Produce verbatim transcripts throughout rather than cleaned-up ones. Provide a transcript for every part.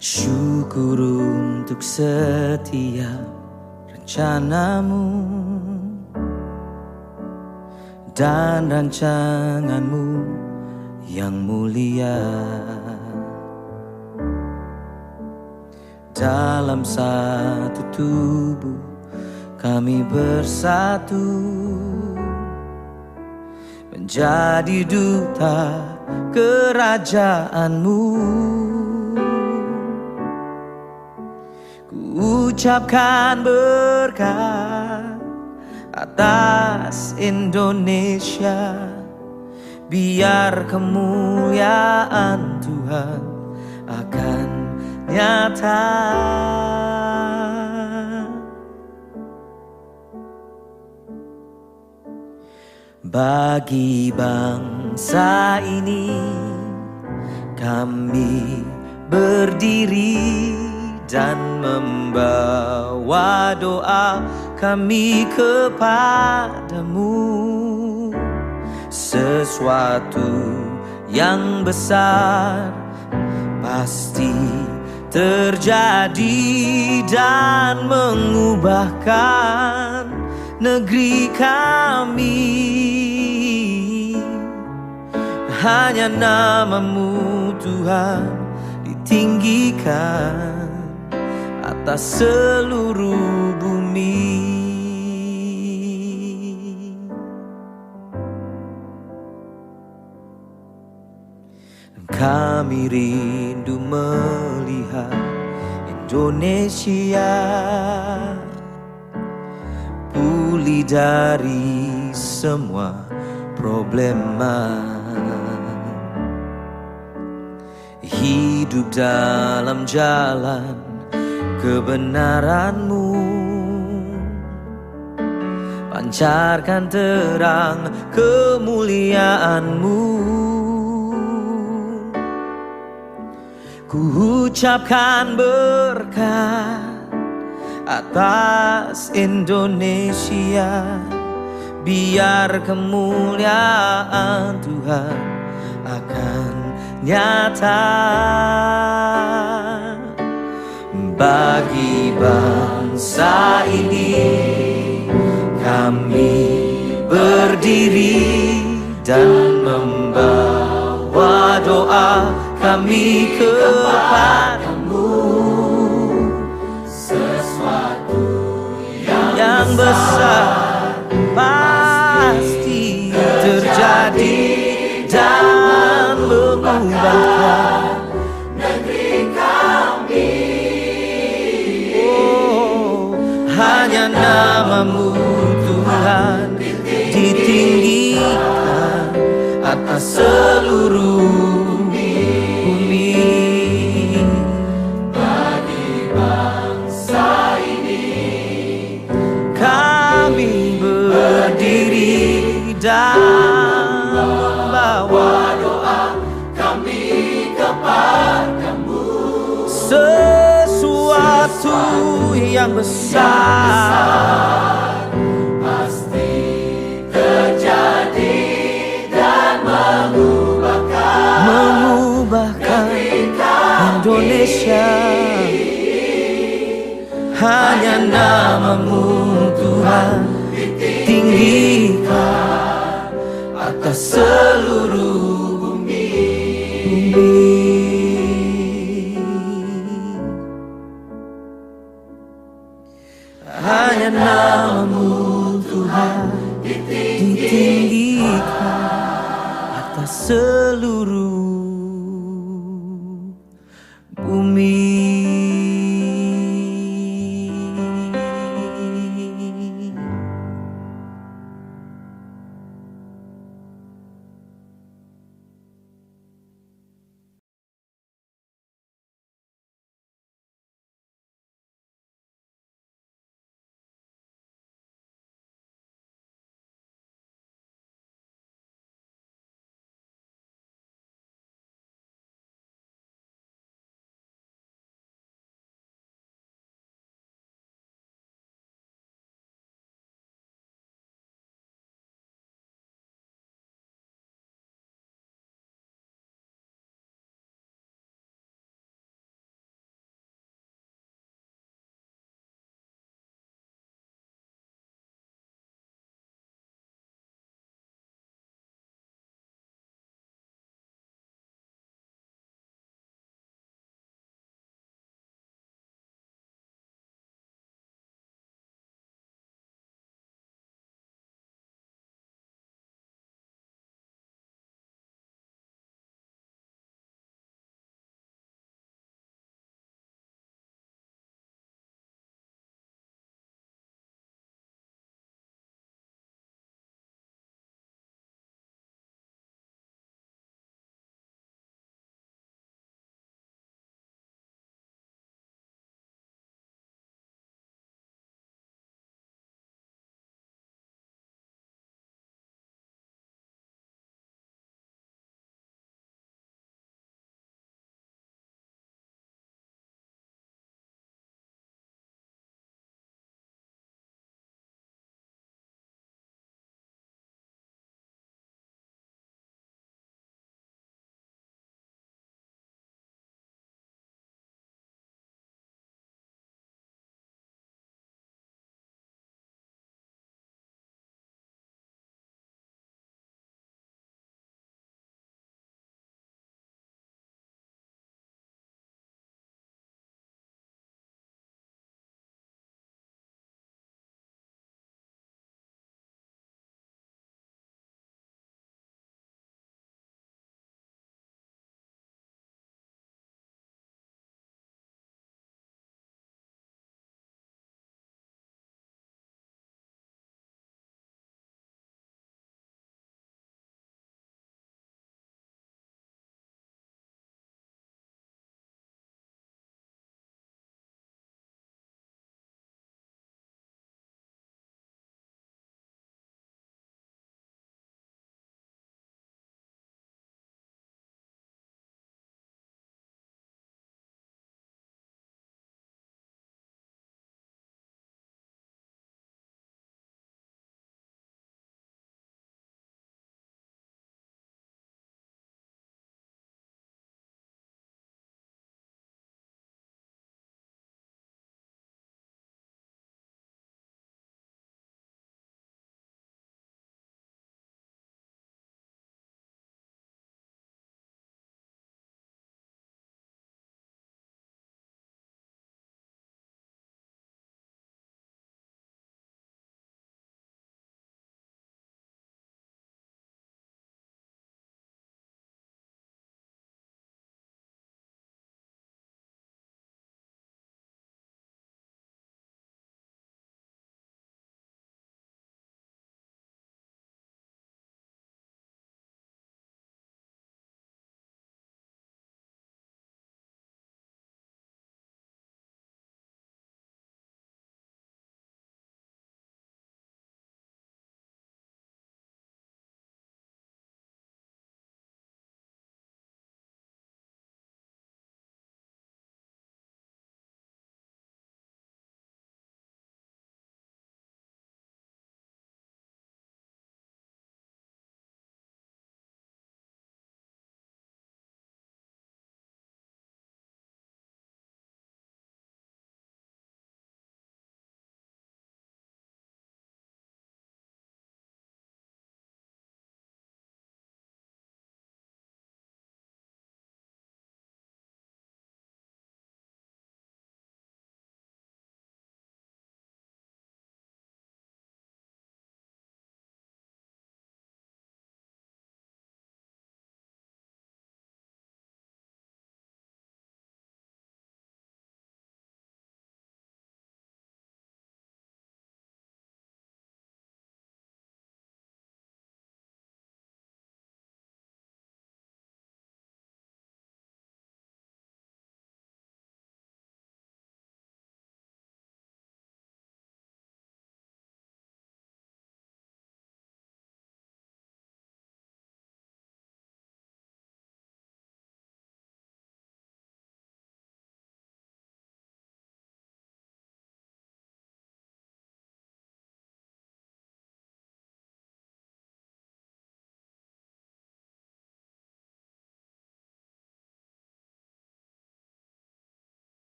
Syukur untuk setiap rencanamu dan rancanganmu yang mulia. Dalam satu tubuh kami bersatu menjadi duta kerajaanmu. Ku ucapkan berkat atas Indonesia, biar kemuliaan Tuhan akan nyata. Bagi bangsa ini, kami berdiri dan membawa doa kami kepadamu. Sesuatu yang besar pasti terjadi dan mengubahkan negeri kami. Hanya nama-Mu, Tuhan, ditinggikan atas seluruh bumi. Kami rindu melihat Indonesia pulih dari semua problema. Hidup dalam jalan kebenaran-Mu, pancarkan terang kemuliaan-Mu. Ku ucapkan berkat atas Indonesia, biar kemuliaan Tuhan akan nyata. Bagi bangsa ini, kami berdiri dan membawa doa kami kepada-Mu. Sesuatu yang besar pasti terjadi dan mengubahkan negeri kami. Oh, hanya nama-Mu, Tuhan, ditinggikan atas seluruh bumi. Bagi bangsa ini, kami berdiri dan membawa doa kami kepada-Mu. Sesuatu yang besar pasti terjadi dan mengubahkan, mengubahkan negeri kami. Indonesia. Hanya nama-Mu, Tuhan, ditinggikan atas seluruh bumi. Hanya nama-Mu, Tuhan, ditinggikan atas seluruh bumi.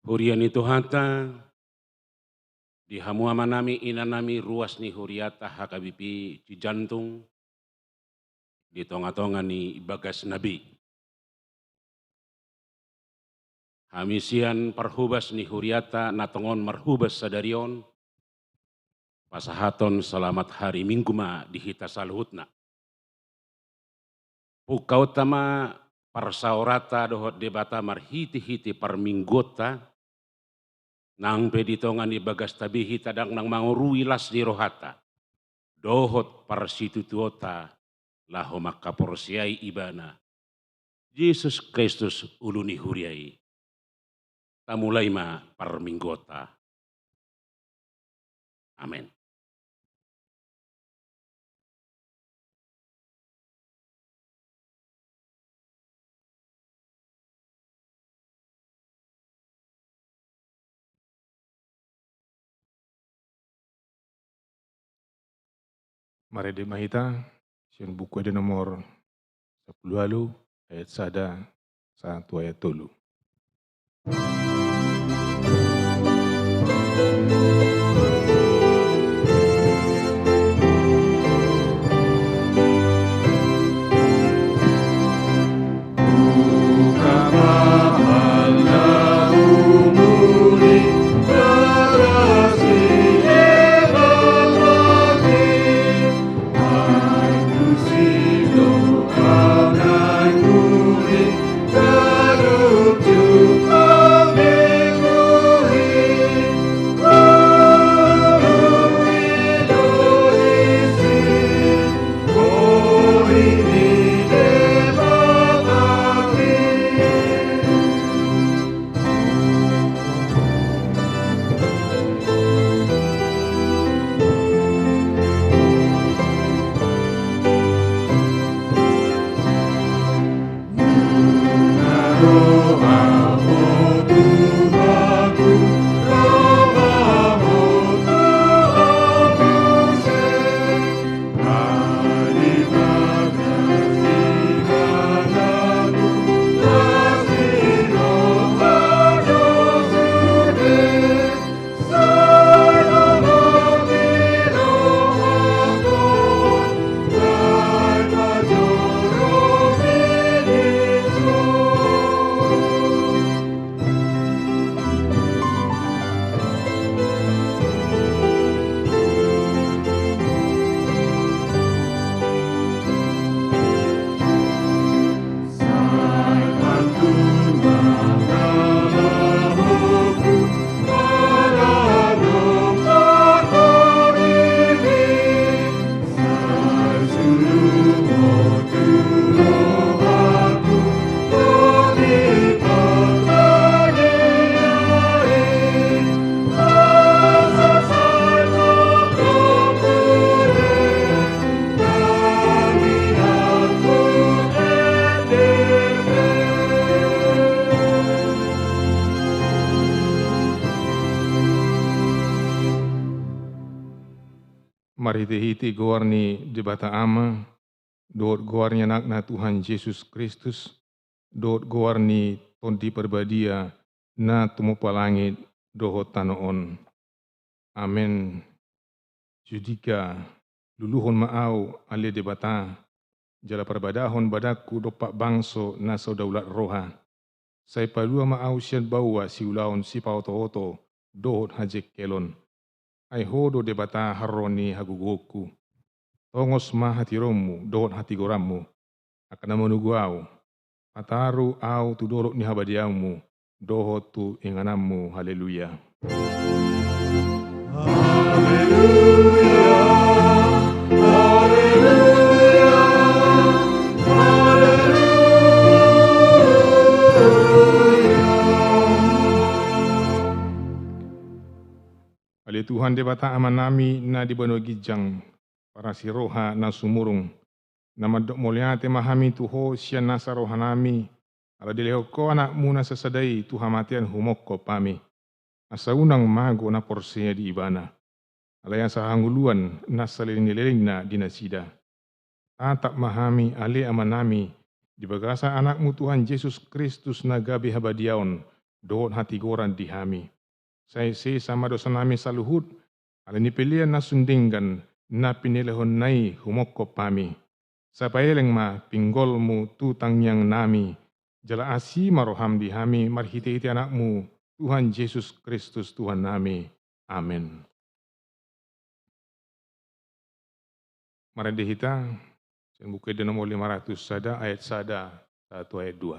Huria ni Tuhanta, di hamu amanami, inanami, ruas ni huriata H K B P Cijantung, di tongatonga ni bagasna be. Hami sian parhobas ni huriata na tongon marhobas sadari on, pasahaton selamat hari Minggu ma di hita saluhutna. Pungkaonta ma parsaoranta dohot Debata marhitehite parmingguonta, nang pe di tonga ni bagasta be hita ndang nang mangorui las ni rohanta dohot parsitutuonta laho mangkaporseai Ibana, Jesus Kristus, ulu ni huria i. Tamulai ma parmingguonta. Amen. Marende ma hita sian Buku Ende nomor sampulu ualu, ayat sada sahat tu ayat tolu. Marhitehite goar ni Debata Ama, dohot goar ni Anakna Tuhan Jesus Kristus, dohot goar ni Tondi Parbadia na tumompa langit dohot tano on. Amen. Judika, luluhon ma ahu, ale Debata, jala parbadahon badanku dompak bangso na so daulat roha. Sai palua ma ahu sian baoa siulaon sipaotooto dohot hajengkelon. Ai Ho do Debata haroro ni hagogoonku. Tongos ma hatiuronmu dohot hatigoranmu, angka na manogu ahu. Pataru ahu tu dolok ni habadiaonmu dohot tu ingananmu. Haleluya. Haleluya. Haleluya. Haleluya. Ale Tuhan Debata Amanami na di banua ginjang, parasi roha na sumurung, na mandok mauliate ma hami tu Ho sian nasa rohanami, ala dilehon Ho Anakmu na sasada i tu hamatean humongkop hami, asa unang mago na porsea di Ibana. Alai asa hangoluan na saleleng ni lelengna di nasida. Tatap ma hami, ale Amanami, di bagasan Anakmu Tuhan Jesus Kristus na gabe habadiaon, dohot hatigoran di hami. Sai sesa ma dosanami saluhut, ala ni pelean na sun denggan na pinelehonna i humongkop hami. Sai paeleng ma pinggolmu tu tangiangnami, jala asi ma roham di hami marhitehite Anakmu, Tuhan Jesus Kristus Tuhannami. Amen. Marende hita, sian Buku Ende nomor lima ratus sada ayat sada sahat tu ayat dua.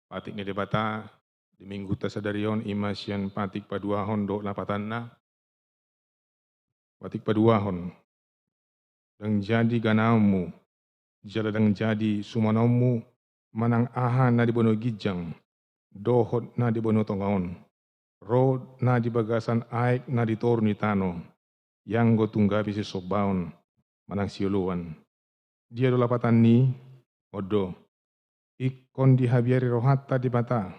Patik ni Debata di Minggunta sadari on i ma sian patik paduahon dohot lapatanna. Patik paduahon. Ndang jadi ganaonmu, jala ndang jadi sumanonmu manang aha na di banua ginjang dohot na di banua tonga on, ro na di bagasan aek na di toru ni tano, ianggo tung gabe sisombaon manang sioloan. Dia do lapatan ni i? On do, ingkon dihabiari rohanta Debata,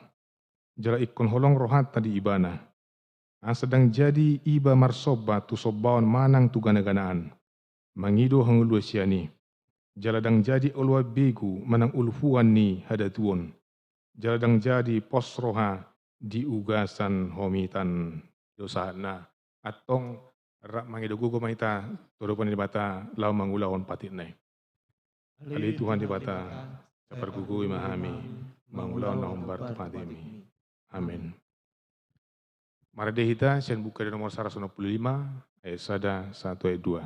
jala ingkon holong rohanta di Ibana. Asa ndang jadi iba marsomba tu sombaon manang tu ganaganaan, mangido hangoluan sian i. Jala ndang jadi oloan begu manang ulfuan ni hadatuon. Jala ndang jadi pos roha di ugasan homitan. Dosa na. Antong rap mangido gogo ma hita tu adopan ni Debata laho mangulahon patikna i. Ale Tuhan Debata, sai pargogoi ma hami mangulahon na hombar tu patikmi. Amen. Marende hita sian Buku Ende nomor saratus onom pulu lima, ayat sada sahat tu ayat dua.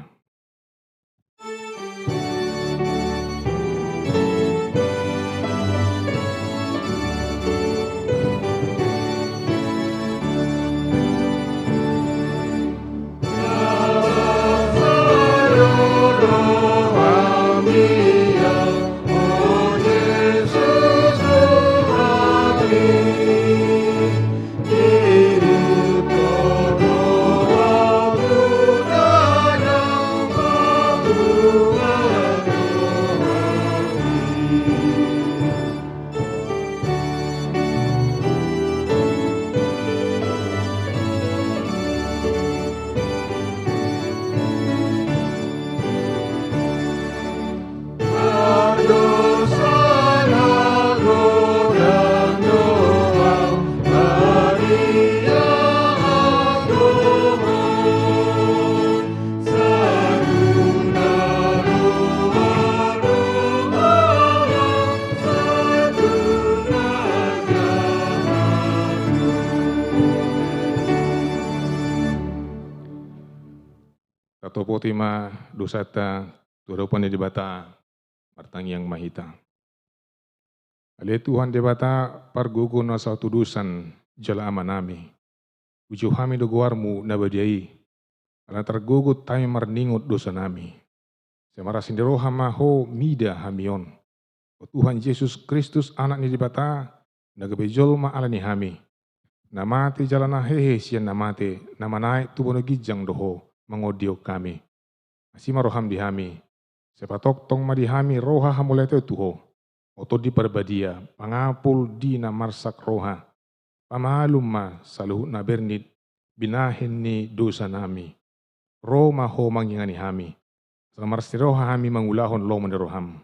Tatopoti ma dosanta tu adopan ni Debata. Martangiang ma hita. Ale Tuhan Debata, pargogo na so hatudosan jala Amanami, pujihon hami do goarMu na badia i, ala targogot hami marningot dosanami. Sai marasi ni roha ma Ho mida hami on. O Tuhan Jesus Kristus, Anak ni Debata, na gabe jolma ala ni hami, na mate jala na hehe sian na mate, na manaek tu banua ginjang do Ho mangondihon hami. Asi ma rohaM di hami, sai patongtong ma di hami roha hamauliateon tu Ho. O Tondi Parbadia, pangapul di na marsak roha, pamalum ma saluhut na bernit binahen ni dosanami. Ro ma Ho mangingani hami, sai marasi ni roha hami mangulahon lomo ni rohaM.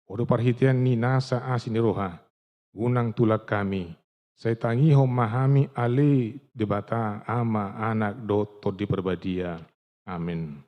Ho do parhitean ni nasa asi ni roha, unang tulak hami, sai tangihon ma hami ale Debata Ama, Anak dohot Tondi Parbadia. Amen.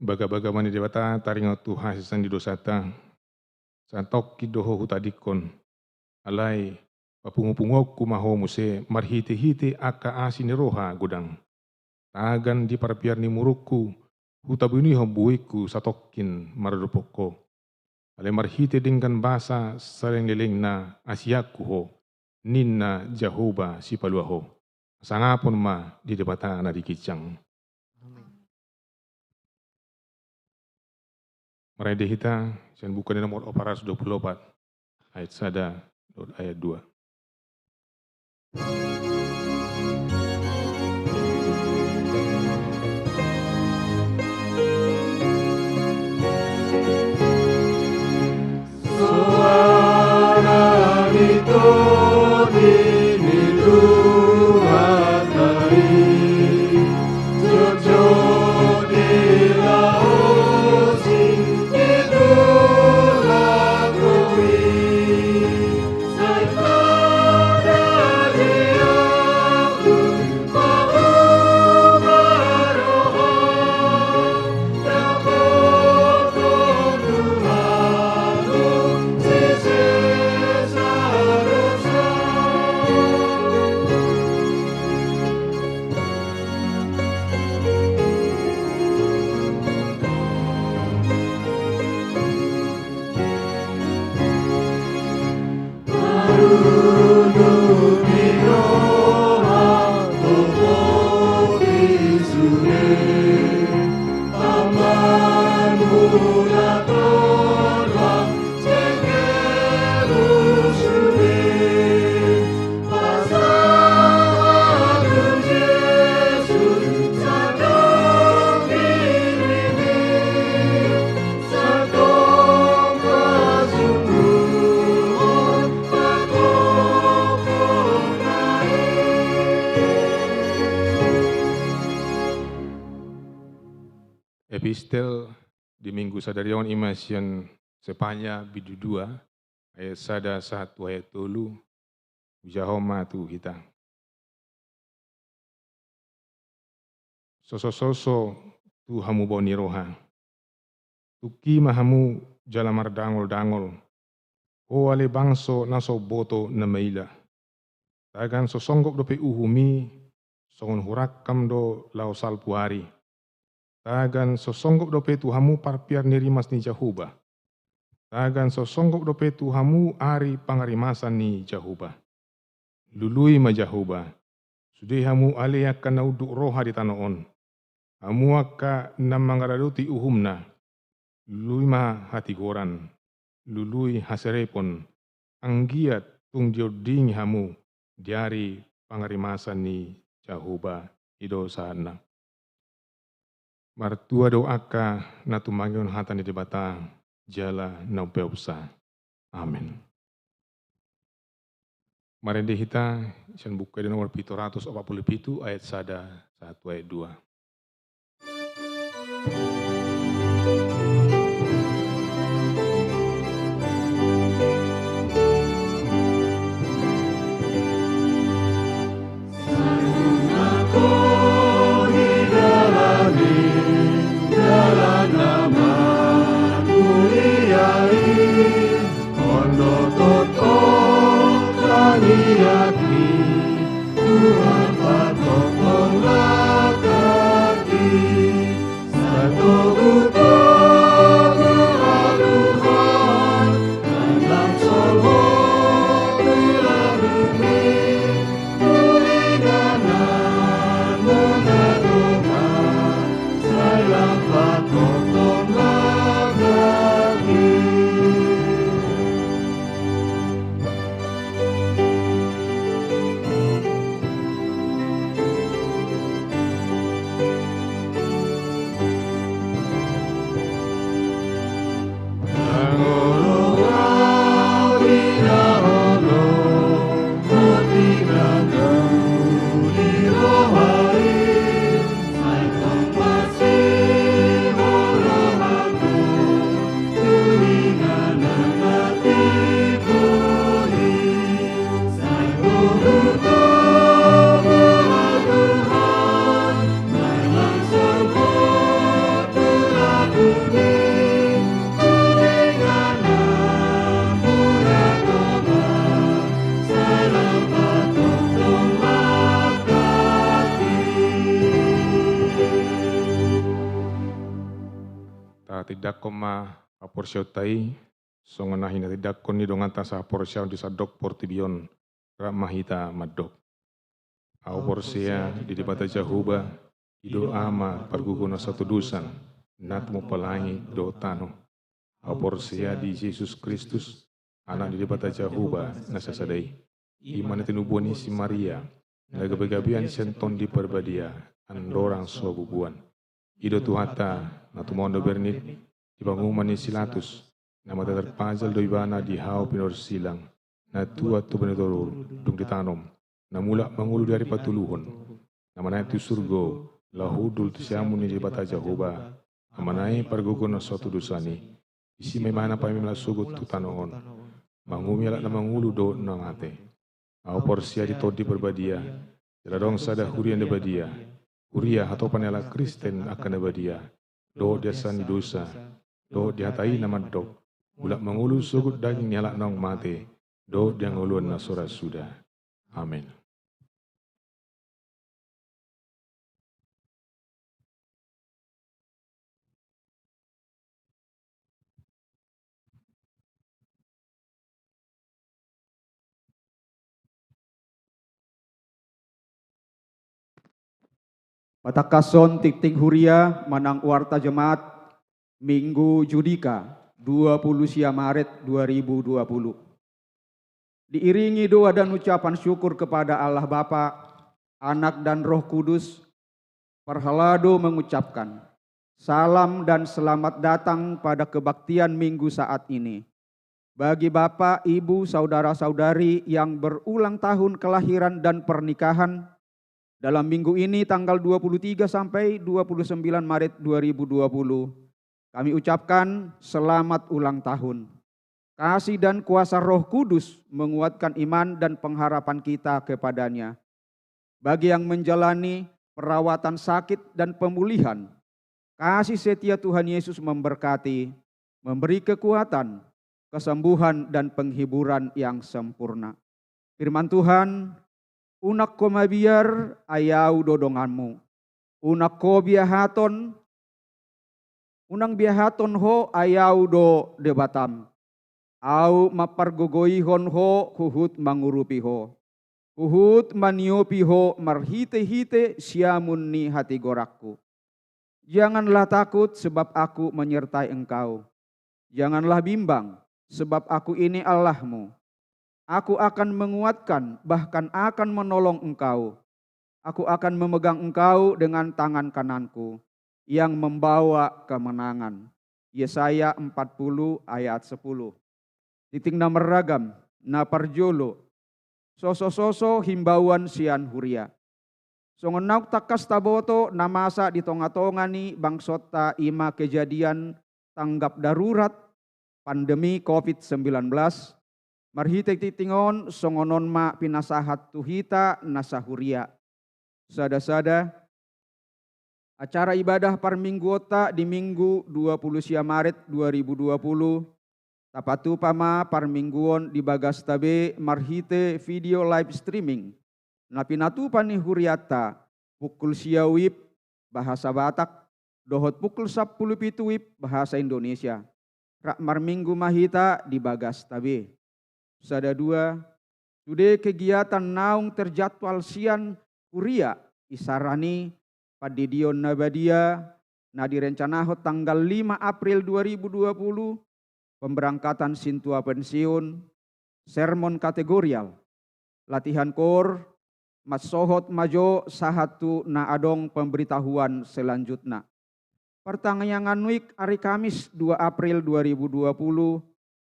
Bagabaga ma ni Debata taringot tu hasesaan ni dosanta. Satongkin do Ho hutadingkon. Alai papungupunguonku ma Ho muse marhitehite angka asi ni roha godang. Tagan di parpiar ni murukku, hutabuihon bueingku satongkin maradophon Ho. Alai marhite denggan basa saleleng-lelengna asianku Ho, ninna Jahowa Sipalua Ho. Sangapon ma di Debata na di ginjang. Amen. Marende hita sian buku ni nomor empat ratus dua puluh empat, ayat sada dohot ayat dua. Epistel di Minggu sadari on i ma sian Spanyol bindu dua, ayat sada sahat tu ayat tolu. Hujahahon ma tu hita. Sosososo tu hamu baoa ni roha. Tungki ma hamu jala mardangol-dangol, o ale bangso na so umboto na maila. Tagan so songgop dope uhum i, songon hurangkam do laho salpu ari. Tagan so songgop dope tu hamu parpiar ni rimas ni Jahowa. Tagan so songgop dope tu hamu ari pangarimasan ni Jahowa. Lului ma Jahowa, sude hamu ale angka na unduk roha di tano on. Hamu angka na mangaradoti uhumna, lului ma hatigoran, lului haserepon, anggiat tung diondingi hamu di ari pangarimasan ni Jahowa. I do sahatna. Martua do angka na tumangihon hata ni Debata. jala na umpeopsa. Amen. Marende hita sian Buku Ende nomor pitu ratus opat pulu pitu, ayat sada sahat tu ayat dua. Tatindangkon ma haporseaonta i, songon na hinatindangkon ni donganta sahaporseaon di sandok portibi on, rap ma hita mandok. Ahu porsea di Debata Jahowa, i do Ama pargogo na satudosan, na tumompa langit dohot tano. Ahu porsea di Jesus Kristus, Anak ni Debata Jahowa na sasada i. I ma na tinubuan ni si Maria, na gabegabean sian Tondi Parbadia, andorang so bubuan. I do Tuhanta, na tumaon na bernit, di panguhuman ni si Latus, na mate tarpajal do Ibana di hau pinorsilang, na tuat tu bani toru dung ditanom, na mulak mangolu di ari patoluhon, na manaek tu surgo, laho hundul tu siamun ni Debata Jahowa, Amana i pargogo na satudosan i, disi ma Ibana paima sogot tu tano on, manguhumi halak na mangolu dohot na mate. Ahu porsea di Tondi Parbadia, jala adong sada huria na badia, huria hatopan ni halak Kristen angka na badia, dohot di hasesaan ni dosa, dohot di hata i na mandok, mulak mangolu sogot daging ni halak naung mate, dohot di hangoluan na so ra suda. Amen. Patangkashon tingting huria manang warta jemaat Minggu Judika, dua puluh sia Maret dua ribu dua puluh. Diiringi doa dan ucapan syukur kepada Allah Bapa, Anak dan Roh Kudus, parhalado mengucapkan salam dan selamat datang pada kebaktian Minggu saat ini. Bagi Bapak, Ibu, Saudara-saudari yang berulang tahun kelahiran dan pernikahan, dalam minggu ini tanggal dua puluh tiga sampai dua puluh sembilan Maret dua ribu dua puluh, kami ucapkan selamat ulang tahun. Kasih dan kuasa Roh Kudus menguatkan iman dan pengharapan kita kepada-Nya. Bagi yang menjalani perawatan sakit dan pemulihan, kasih setia Tuhan Yesus memberkati, memberi kekuatan, kesembuhan, dan penghiburan yang sempurna. Firman Tuhan, "Unang ho mabiar, ai Ahu do donganmu. Unang ho biahaton, unang biahaton ho, ai Ahu do Debatam. Ahu mampargogoihon ho huhut mangurupi ho, huhut maniopi ho marhitehite siamun ni hatigoranku. Janganlah takut, sebab Aku menyertai engkau. Janganlah bimbang, sebab Aku ini Allahmu. Aku akan menguatkan, bahkan akan menolong engkau. Aku akan memegang engkau dengan tangan kanan-Ku yang membawa kemenangan." Yesaya empat puluh ayat sepuluh. Tingting na marragam, na parjolo, sosososo himbauan sian huria. Songon naung tangkas taboto na masa di tongatonga ni bangsonta i ma kejadian tanggap darurat pandemi covid sembilan belas, marhite tingting on songon on ma pinasahat tu hita na sahuria. Sadasada, acara ibadah parmingguonta di Minggu dua puluh sia Maret dua ribu dua puluh, tapatupa ma parmingguon di bagasta be marhite video live streaming na pinatupa ni hurianta pukul sia wib bahasa Batak dohot pukul sampulu pitu wib bahasa Indonesia. Rap marminggu ma hita di bagasta be. Sada dua, sude kegiatan naung terjadwal sian huria, isarana i pandidion na badia na direncanahon tanggal lima April dua ribu dua puluh, pemberangkatan sintua pensiun, sermon kategorial, latihan koor, mansohot ma jo sahat tu na adong pemberitahuan selanjutna. Partangiangan wik ari Kamis dua April dua ribu dua puluh,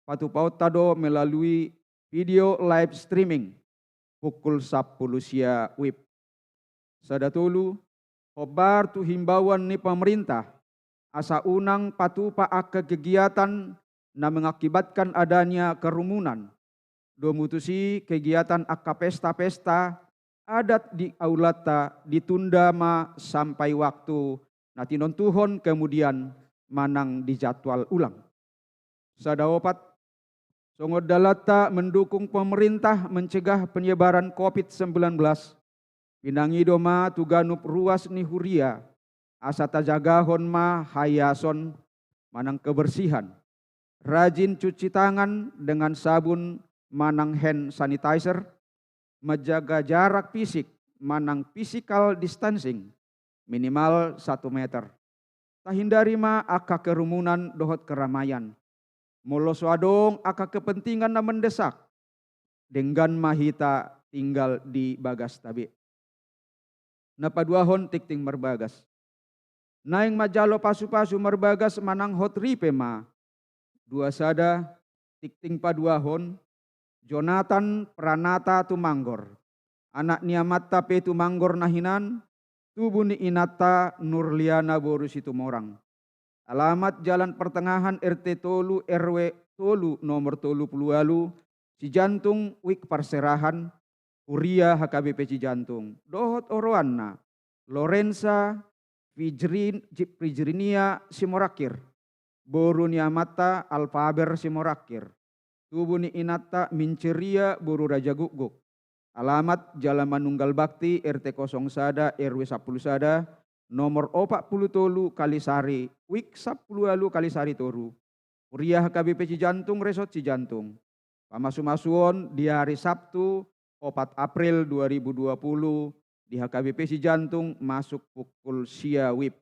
patupaonta do melalui video live streaming pukul sampulu sia wib. Sada tolu, hombar tu himbauan ni pemerintah, asa unang patupa angka kegiatan na mengakibatkan adanya kerumunan. Domu tusi kegiatan angka pesta-pesta adat di aulanta ditunda ma sampai waktu na tinontuhon kemudian manang dijadwal ulang. Sada opat, songon dalanta mendukung pemerintah mencegah penyebaran covid sembilan belas, pinangido ma tu ganup ruas ni huria, asa tajagahon ma haiason manang kebersihan, rajin cuci tangan dengan sabun manang hand sanitizer, menjaga jarak fisik manang physical distancing minimal satu meter. Tahindari ma angka kerumunan dohot keramaian. Molo so adong angka kepentingan na mendesak, denggan ma hita tinggal di bagasta be. Na paduahon, tingting marbagas. Naeng manjalo pasupasu marbagas manang hot ripe ma. Dua sada, tingting paduahon, Jonathan Pranata Tumanggor. Anak ni amanta P Tumanggor na hinan, tubu ni inanta Nurliana boru Situmorang. Alamat Jalan Pertengahan, R T tolu, R W tolu, nomor tolu pulu ualu, Cijantung, wik parserahan, huria H K B P Cijantung. Dohot oroanna, Lorenza Fijrin-, Fijrinia Simorangkir, boru ni amanta Alfaber Simorangkir. Tubu ni inanta Minceria boru Rajagukguk. Alamat Jalan Manunggal Bakti, R T kosong sada, R W sampulu sada, nomor opat pulu tolu Kalisari, wik sampulu ualu Kalisari Toru. Huria H K B P Cijantung, Resort Cijantung. Pamasumasuon di ari Sabtu, opat April dua ribu dua puluh, di H K B P Cijantung masuk pukul sia wib.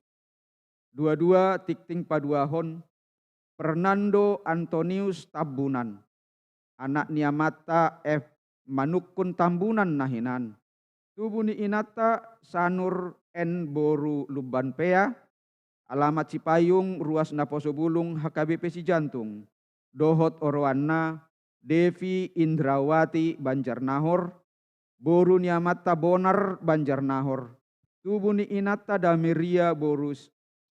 Dua dua, tingting paduahon, Fernando Antonius Tambunan. Anak ni amanta F Manungkun Tambunan na hinan. Tubu ni inanta Sanur N boru Lumban Pea. Alamat Cipayung, ruas Naposo Bulung, H K B P Cijantung. Dohot oroanna Devi Indrawati Banjarnahor, boru ni amanta Bonar Banjarnahor. Tubu ni inanta Dameria boru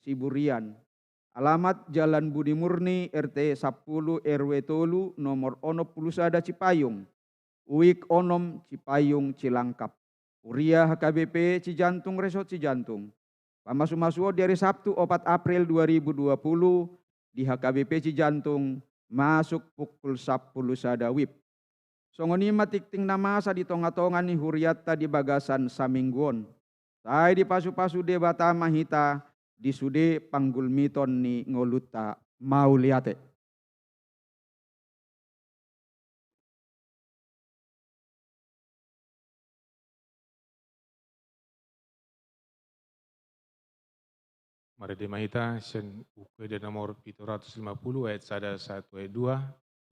Siburian. Alamat Jalan Budi Murni, R T sampulu, R W tolu, nomor onom pulu sada Cipayung, wik onom Cipayung Cilangkap. Huria H K B P Cijantung, Resort Cijantung. Pamasumasuon di ari Sabtu, opat April dua ribu dua puluh, di H K B P Cijantung, masuk pukul sampulu sada wib. Songon i ma tingting na masa di tongatonga ni hurianta di bagasan saminggu on. Sai dipasupasu Debata ma hita di sude panggulmiton ni ngolunta. Mauliate. Marende ma hita sian Buku Ende nomor pitu ratus lima puluh, ayat sada sahat tu ayat dua,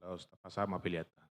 laos tapasahat ma peleanta.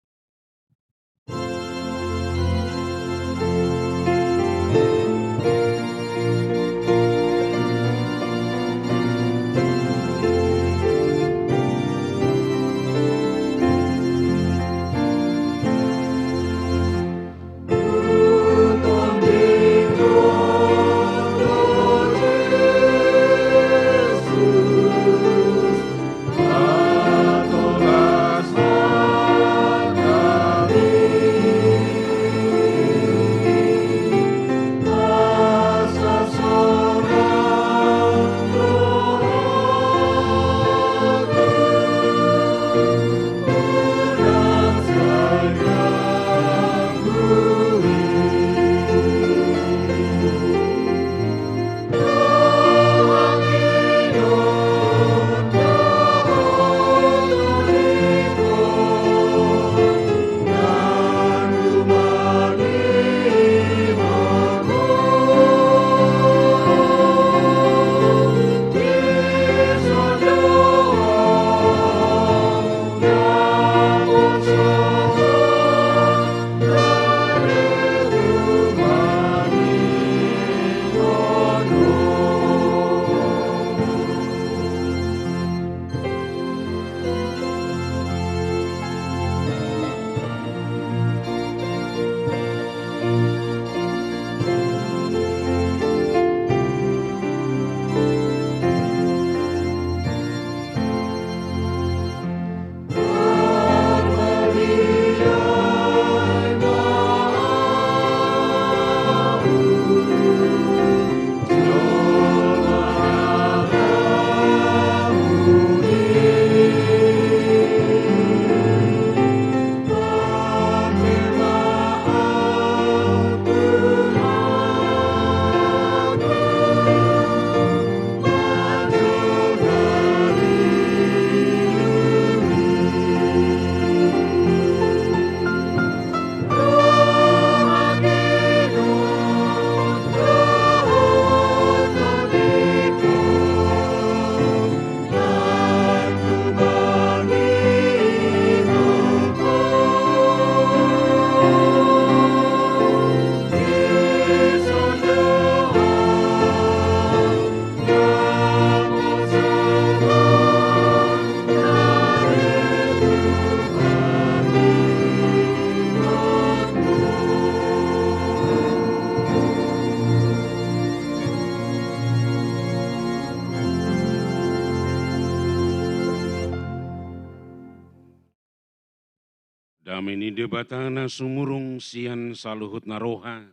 Dame ni Debata na sumurung sian saluhut na roha,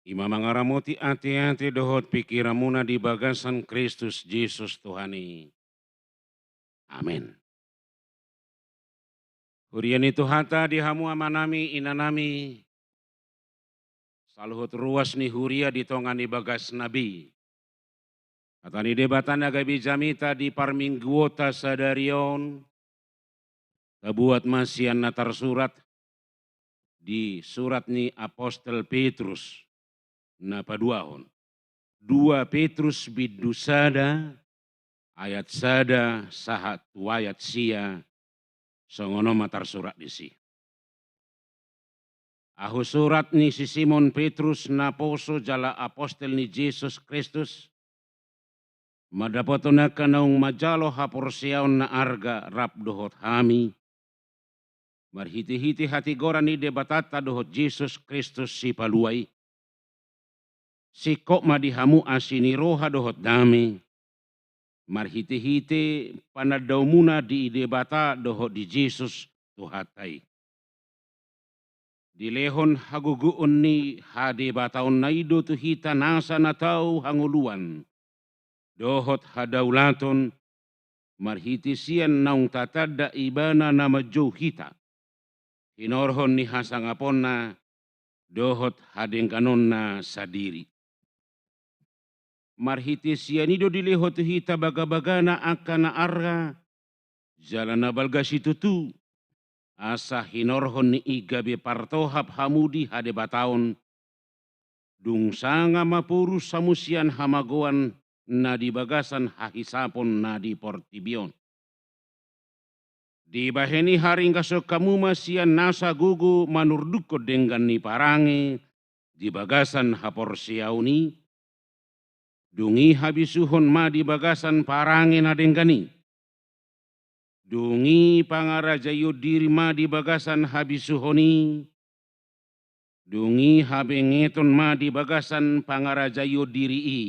i ma mangaramoti ateate dohot pingkiranmuna di bagasan Kristus Jesus Tuhan i. Amen. Huria ni Tuhanta, di hamu amanami, inanami, saluhut ruas ni huria di tonga ni bagasna be. Hata ni Debata na gabe jamita di parmingguonta sadari on, tabuat ma sian na tarsurat di surat ni apostel Petrus na paduahon. Dua Petrus bindu sada, ayat sada sahat tu ayat sia, songon on ma tarsurat disi. Ahu, surat ni si Simon Petrus, naposo jala apostel ni Jesus Kristus, mandapothon angka naung manjalo haporseaon na arga rap dohot hami, marhitehite hatigoran ni Debatanta dohot Jesus Kristus Sipalua i. Singkop ma di hamu asi ni roha dohot dame, marhitehite panandaonmuna di Debata dohot di Jesus Tuhanta i. Dilehon hagogoon ni hadebataonna i do tu hita nasa na tau hangoluan dohot hadaulaton, marhite sian naung tatanda Ibana na manjou hita, hinorhon ni hasangaponna dohot hadengganonna sandiri. Marhite sian i do dilehon tu hita bagabagana angka na arga jala na balga situtu, asa hinorhon ni i gabe partohap hamu di hadebataon, dung sanga maporus hamu sian hamagoan na di bagasan hahisapon na di portibi on. Dibahen i haringgason hamu ma sian nasa gogo manurdukkon denggan ni parange di bagasan haporseaon i, dung i habisuhon ma di bagasan parange na denggan i. Dung i pangarajaion diri ma di bagasan habisuhon i. Dung i habengeton ma di bagasan pangarajaion diri i.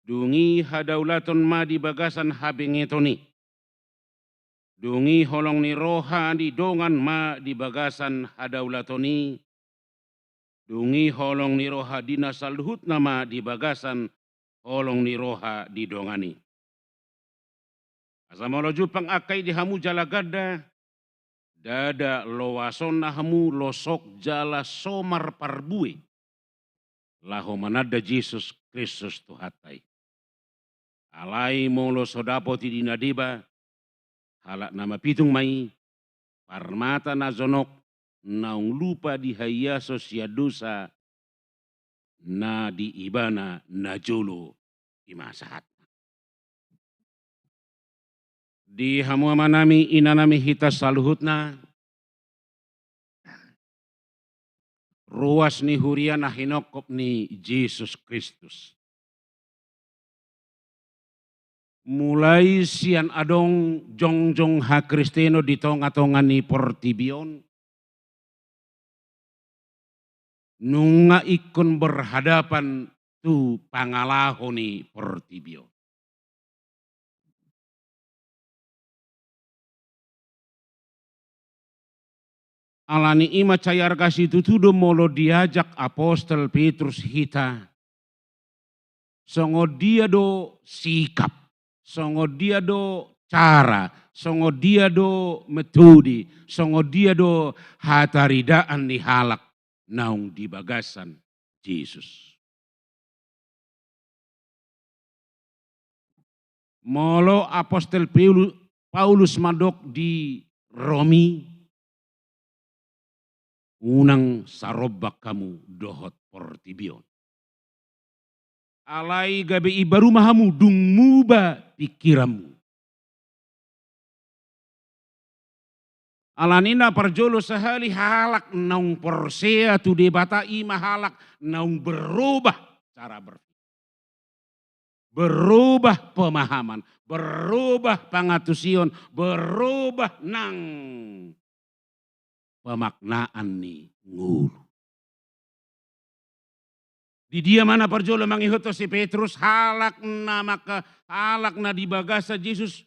Dung i hadaulaton ma di bagasan habengeton i. Dung i holong ni roha ni dongan ma di bagasan hadaulaton i. Dung i holong ni roha di na saluhutna ma di bagasan holong ni roha di dongan i. Asa molo jumpang angka i di hamu jala ganda, ndada loasonna hamu losok jala somar parbue, laho mananda Jesus Kristus Tuhanta i. Alai molo so dapot i di na deba, halak na mapitung ma i, parmata na jonok, naung lupa dihaiaso sian dosa, na di Ibana najolo i ma sahatna. Di hamu amanami, inanami, hita saluhutna, ruas ni huria na hinongkop ni Jesus Kristus. Mulai sian adong jongjong hakristenon di tongatonga ni portibi on, nunga ingkon berhadapan tu pangalaho ni portibi on. Alani i mansai arga situtu do molo diajak apostel Petrus hita, songon dia do sikap, songon dia do cara, songon dia do metode, songon dia do hataridaan ni halak naung di bagasan Jesus. Molo apostel Paulu-, Paulus mandok di Rom i, unang sarombak hamu dohot portibi on. Alai gabe imbaru ma hamu dung muba pingkiranmu. Alani na parjolo sahali halak naung porsea tu Debata i ma halak naung berubah cara berpikir. Berubah pemahaman, berubah pangantusion, berubah nang pemaknaan ni ngolu. Di dia ma na parjolo mangihuthon si Petrus, halak na maka, halak na di bagasan Jesus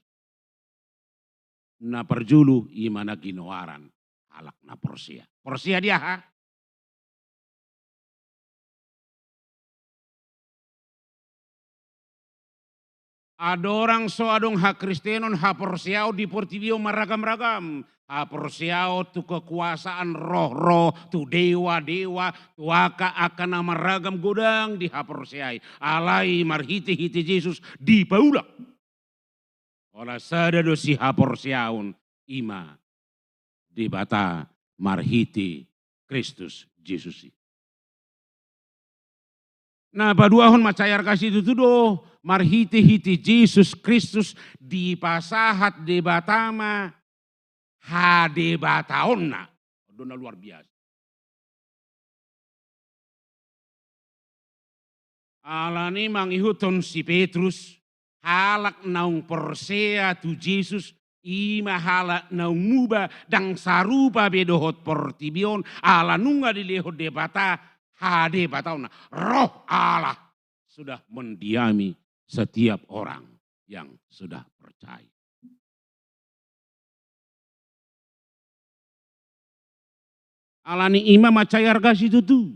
Na parjolo i ma na ginoaran halak na porsea. Porsea di aha? Adong so adong hakristenon, haporseaon di portibi on marragam-ragam. Haporseaon tu kekuasaan roh-roh, tu dewa-dewa, tu angka-angka na marragam godang dihaporseai. Alai marhite-hite Jesus dipaulak. Holan sada do sihaporseaon, i ma Debata marhite Kristus Jesus i. Na paduahon, mansai arga situtu do, marhite-hite Jesus Kristus dipasahat Debata ma hadebataonna. Do na luar biasa. Alani mangihuthon si Petrus, halak naung porsea tu Jesus, i ma halak naung muba, ndang sarupa be dohot portibi on, ala nunga dilehon Debata hadebataonna. Roh Allah sudah mendiami setiap orang yang sudah percaya. Alani i ma mansai arga situtu.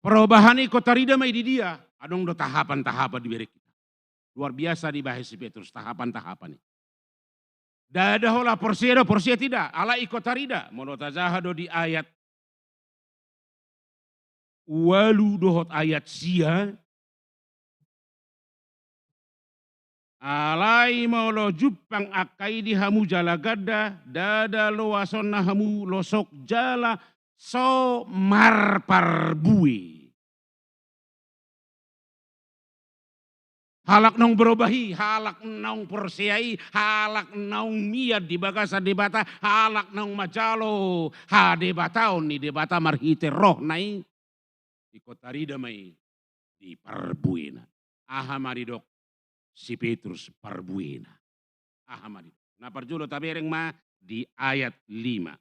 Perubahan i ingkon tarida ma i di dia. Adong do tahapan-tahapan dibereng hita. Luar biasa dibahen si Petrus tahapan-tahapan i. Ndada holan porsea do, porsea tidak. Alai ingkon tarida. Molo tajaha do di ayat ualu dohot ayat sia. Alai molo jumpang angka i di hamu jala ganda, ndada loasonna hamu losok jala so marparbue. Halak naung berubah i, halak naung porsea i, halak naung mian di bagasan Debata, halak naung manjalo hadebataon ni Debata marhite rohna i, ingkon tarida ma i di parbuena. Aha ma didok si Petrus parbuena? Aha ma didok? Na parjolo tabereng ma di ayat lima.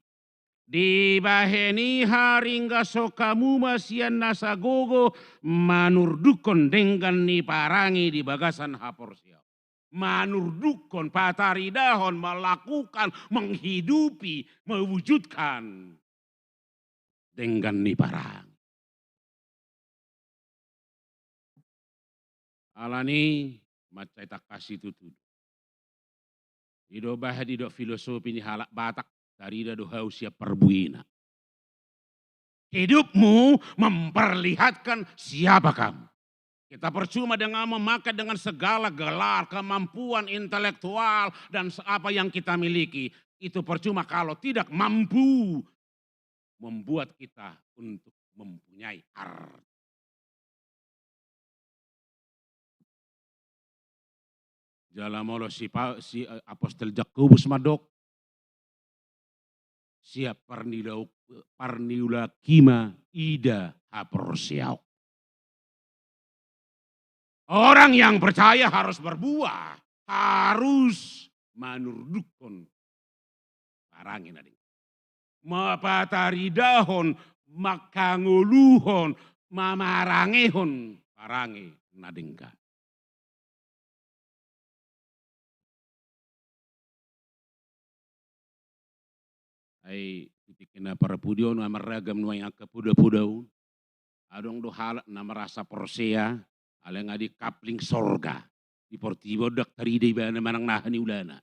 Dibahen i haringgason hamu ma sian nasa gogo manurdukhon denggan ni parange di bagasan haporseaon. Manurdukhon, pataridahon, melakukan, menghidupi, mewujudkan denggan ni parange. Alani mansai tangkas situtu. I do bahen didok filosofi ni halak Batak, tarida do hau sian parbuena. Hidupmu memperlihatkan siapa kamu. Kita percuma dengan memakai dengan segala gelar, kemampuan intelektual, dan se-, apa yang kita miliki. Itu percuma kalau tidak mampu membuat kita untuk mempunyai arti. Jala molo si Pa-, si, eh, apostel Jakobus mandok, sian parniula-, parniulaonki ma ida haporseaon. Orang yang percaya harus berbuah, harus manurdukhon parange na denggan. Mapataridahon, manghangoluhon, mamarangehon parange na denggan. Ai di tingki na parpudi on, na marragam nuaeng angka poda-poda on. Adong do halak na merasa porsea, alai nga di kapling sorga. Di portibi on ndang tarida ibana manang na aha niulana.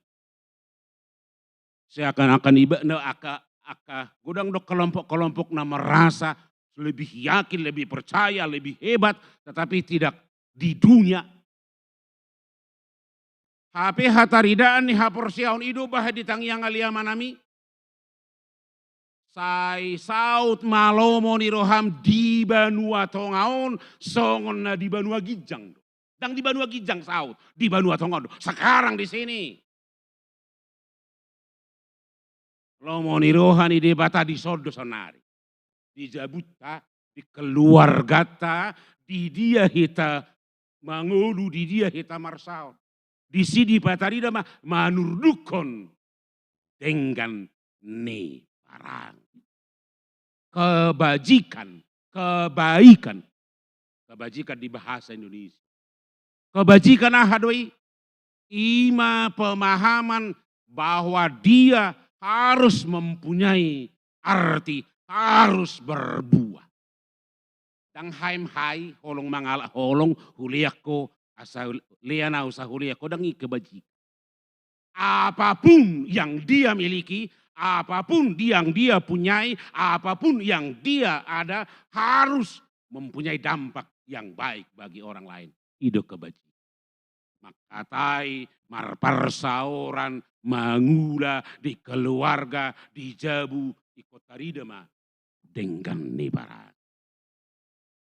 Seakan-akan iba-, na angka, angka godang do kelompok-kelompok na merasa lebih yakin, lebih percaya, lebih hebat, tetapi tidak di dunia. Hape hataridaan ni haporseaon i do bahen di tangiang, ale amanami. Sai saut ma lomo ni roham di banua tonga on, songon na di banua ginjang do. Ndang di banua ginjang saut, di banua tonga on do. Sekarang di sini. Lomo ni roha ni Debata dison do saonari. Di jabunta, di keluargata, di dia hita mangolu, di dia hita marsaor. Disi dipatarida ma manurdukhon denggan ni parange. Kebajikan, kebaikan. Kebajikan di bahasa Indonesia. Kebajikan aha do i? ima pemahaman bahwa dia harus mempunyai arti, harus berbuah. Ndang haem hae, holong mangalap holong, hulean ho, asa lean ahu asa hulean ho, ndang i kebajikan. Apapun yang dia miliki, apapun yang dia punyai, apapun yang dia ada, harus mempunyai dampak yang baik bagi orang lain. I do kebajikan. Mangkatai, marparsaoran, mangula, di keluarga, di jabu, ingkon tarida ma denggan ni parange.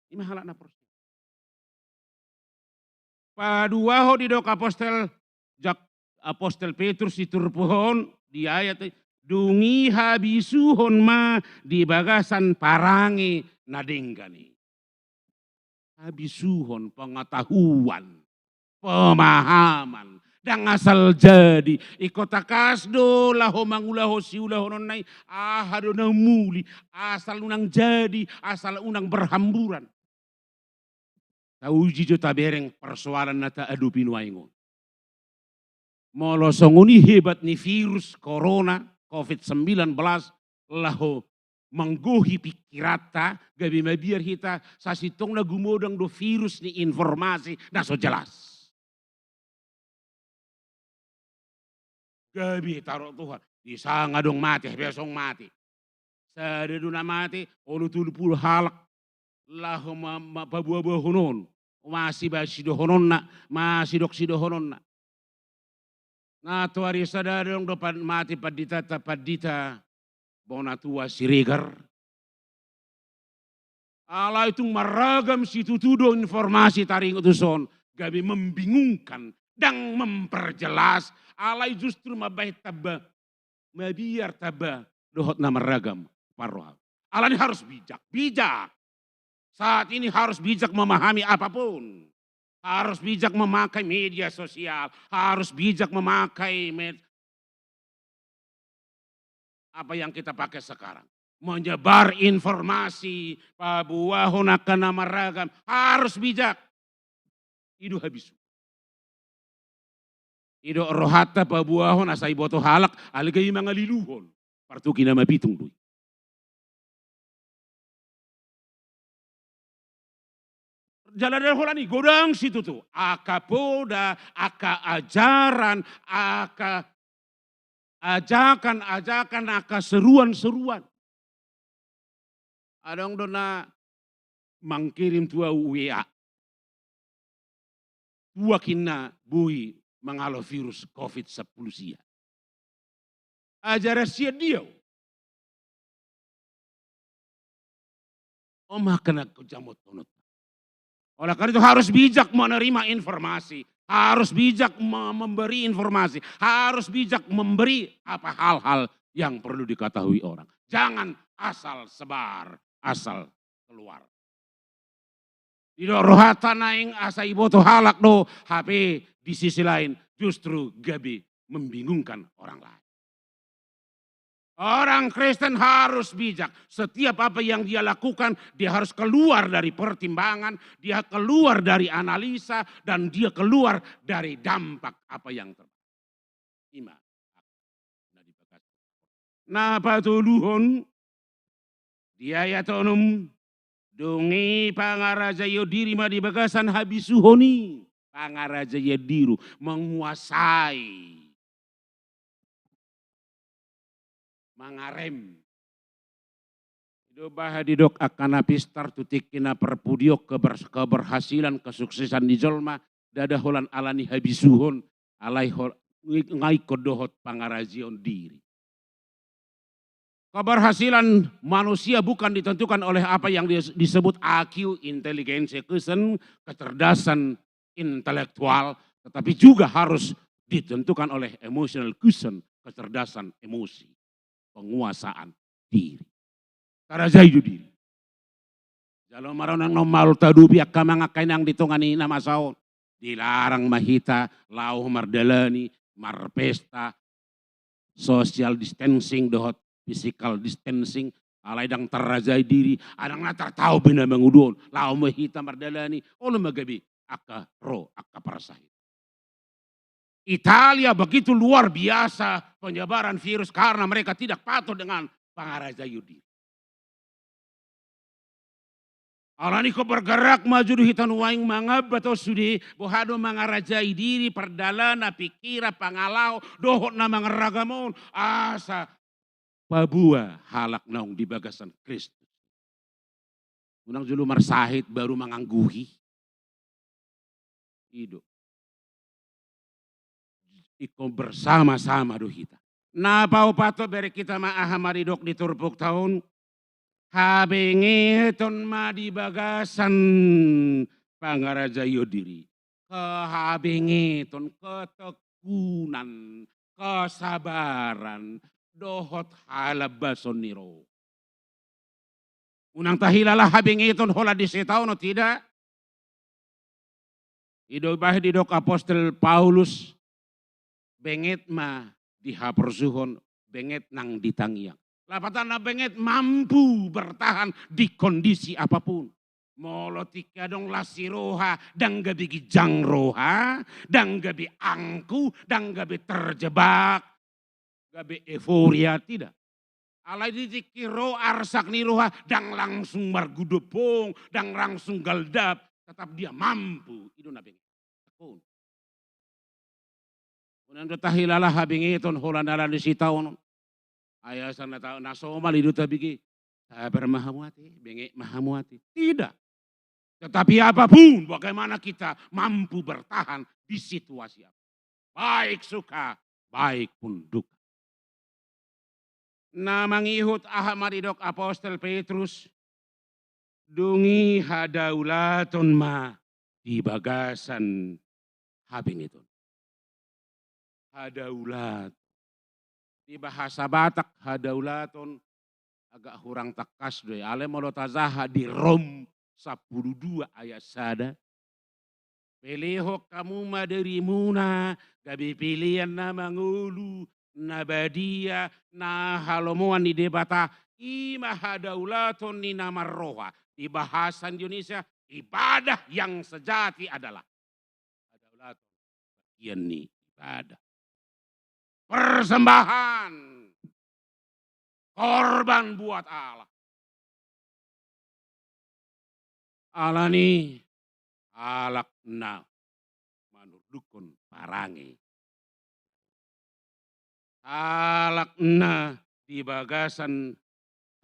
Ima halak na porsea. Paduahon didok apostel, jak-, apostel Petrus di turpuk on, di ayat, dung i habisuhon ma di bagasan parange na denggan i. Habisuhon, pengetahuan, pemahaman. Ndang asal jadi. Ingkon tangkas do laho mangulahon siulahononna i, aha do na muli, asal unang jadi, asal unang berhamburan. Tauji jo tabereng persoalan na taadopi nuaeng on. Molo songon i hebat ni virus corona, covid sembilan belas, laho manggohi pikiranta, gabe mabiar hita, sasintongna gumodang do virus ni informasi na so jelas. Gabe taro Tuhan, di sanga adong mate, hape asong mate. Sada do na mate, olo tolu pulu halak, laho ma-, ma-, paboaboahon on, masibasidohononna, masidoksidohononna. Na toari sada adong do pan-, mate panditanta, pandita Bonatua Siregar. Alai tung marragam situtu do informasi taringot tu son, gabe membingungkan, ndang memperjelas, alai justru mambahen tamba, mabiar tamba dohot na marragam parroha. Alani harus bijak, bijak. Saat ini harus bijak memahami apapun. Harus bijak memakai media sosial, harus bijak memakai med-, apa yang kita pakai sekarang. Menyebar informasi, paboahon angka na marragam, harus bijak. I do habisuhon. I do rohanta paboahon asa iboto halak, alai gabe mangaliluhon. Partuki na mapitung do i. Jala ndang holan i, godang situtu. Angka poda, angka ajaran, angka ajakan-ajakan, angka seruan-seruan. Adong do na mangkirim tu ahu W A. Tuak inna boi mangalo virus covid sampulu sia. Ajaran sian dia on. Om hakana jamotonot. Oleh karena itu harus bijak menerima informasi, harus bijak me-, memberi informasi, harus bijak memberi apa hal-hal yang perlu diketahui orang. Jangan asal sebar, asal keluar. Didok rohanta naeng asa iboto halak do, hape di sisi lain justru gabe membingungkan orang lain. Orang Kristen harus bijak. Setiap apa yang dia lakukan, dia harus keluar dari pertimbangan, dia keluar dari analisa, dan dia keluar dari dampak apa yang terjadi. Ima. Na patoluhon, di ayat onom, dung i pangarajaion diri ma di bagasan habisuhon i, pangarajaion diri, menguasai, mangarem. I do bahen didok angka na pistar tu tingki na parpudi on, keber-, keberhasilan, kesuksesan ni jolma, ndada holan alani habisuhon, alai hol-, nga ingkon dohot pangarajaion diri. Keberhasilan manusia bukan ditentukan oleh apa yang dis-, disebut I Q, intelligence quotient, kecerdasan intelektual, tetapi juga harus ditentukan oleh emotional quotient, kecerdasan emosi, penguasaan diri. Tarajai do diri. Jala marunang non maol tadopi angka amang angka inang di tonga ni na masa on. Dilarang ma hita laho mardalani, marpesta, social distancing dohot physical distancing, alai ndang tarajai diri, ndang na tartaon be na mangolu on, laho ma hita mardalani, olo ma gabe angka ro angka parsahitan. Italia begitu luar biasa penyebaran virus karena mereka tidak patuh dengan pangarajaion diri. Alani ingkon bergerak maju do hita nuaeng, mangamba tontu sude, boha do mangarajai diri, pardalanan, pikiran, pangalaho, dohot na mangaragam on, asa paboa halak naung di bagasan Kristus. Unang jolo marsahit baru mangangguhi. I do. Ingkon bersama-sama do hita. Na paopat, bereng hita ma aha ma didok di turpukta on. Habengeton ma di bagasan pangarajaion diri. Kehabengeton, ketekunan, kesabaran, dohot halambason ni roha. Unang tahilala habengeton holan di sitaonon, tidak. I do bahen didok apostel Paulus, benget ma di haporsuhon, benget nang di tangiang. Lapatanna benget mampu bertahan di kondisi apapun. Molo tingki adong las ni roha, ndang gabe ginjang roha, ndang gabe angkuh, ndang gabe terjebak, gabe euforia, tidak. Alai di tingki ro arsak ni roha, ndang langsung margudopong, ndang langsung galdap, tetap dia mampu. I do na benget. Tekun. Unang do tahilala habengeton holan ala ni sitaonon. Ai asa na ta-, na somal i do tabege. Sabar ma hamu ate, benget ma hamu ate. Tidak. Tetapi apapun, bagaimana kita mampu bertahan di situasi apa. Baik suka, baik pun duka. Na mangihut aha ma didok apostel Petrus, dung i hadaulaton ma di bagasan habengeton. Hadaulat. Di bahasa Batak, hadaulaton agak hurang tangkas do i. Alai molo tajaha di Rom sampulu dua ayat sada, pelehon hamu ma dirimuna gabe pelean na mangolu, na badia, na halomoan ni Debata, i ma hadaulaton ni na marroha. Di bahasa Indonesia, ibadah yang sejati adalah hadaulaton, bagian ni ibadah. Persembahan, korban buat Allah. Alani halak na manurdukhon parange. Halak na di bagasan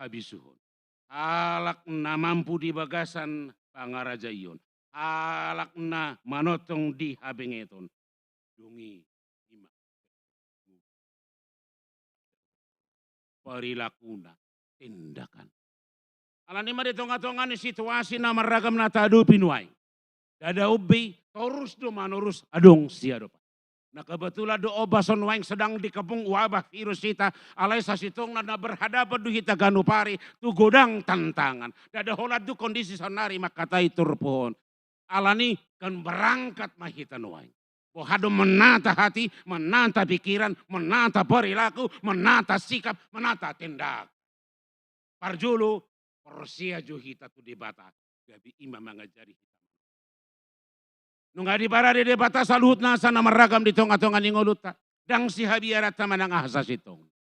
habisuhon. Halak na mampu di bagasan pangarajaion. Halak na manongtong di habengeton. Dung i, i ma perilakuna, tindakan. Alani i ma di tonga-tonga ni situasi na marragam na taadopi nuaeng, ndada on be torus do manorus adong siadopan. Na kebetulan do oba songon nuaeng sedang dikepung wabah virus hita, alai sasintongna na berhadapan do hita ganup ari tu godang tantangan. Ndada holan tu kondisi saonari mangkatai turpuk on. Alani i kan berangkat ma hita nuaeng. Boha do menata hati, menata pikiran, menata perilaku, menata sikap, menata tindakan. Parjolo, porsea jo hita tu Debata, gabe i ma mangajari hita. Nunga diparade Debata saluhut nasa na marragam di tonga-tonga ni ngolunta, ndang sihabiaranta manang aha sasintongna.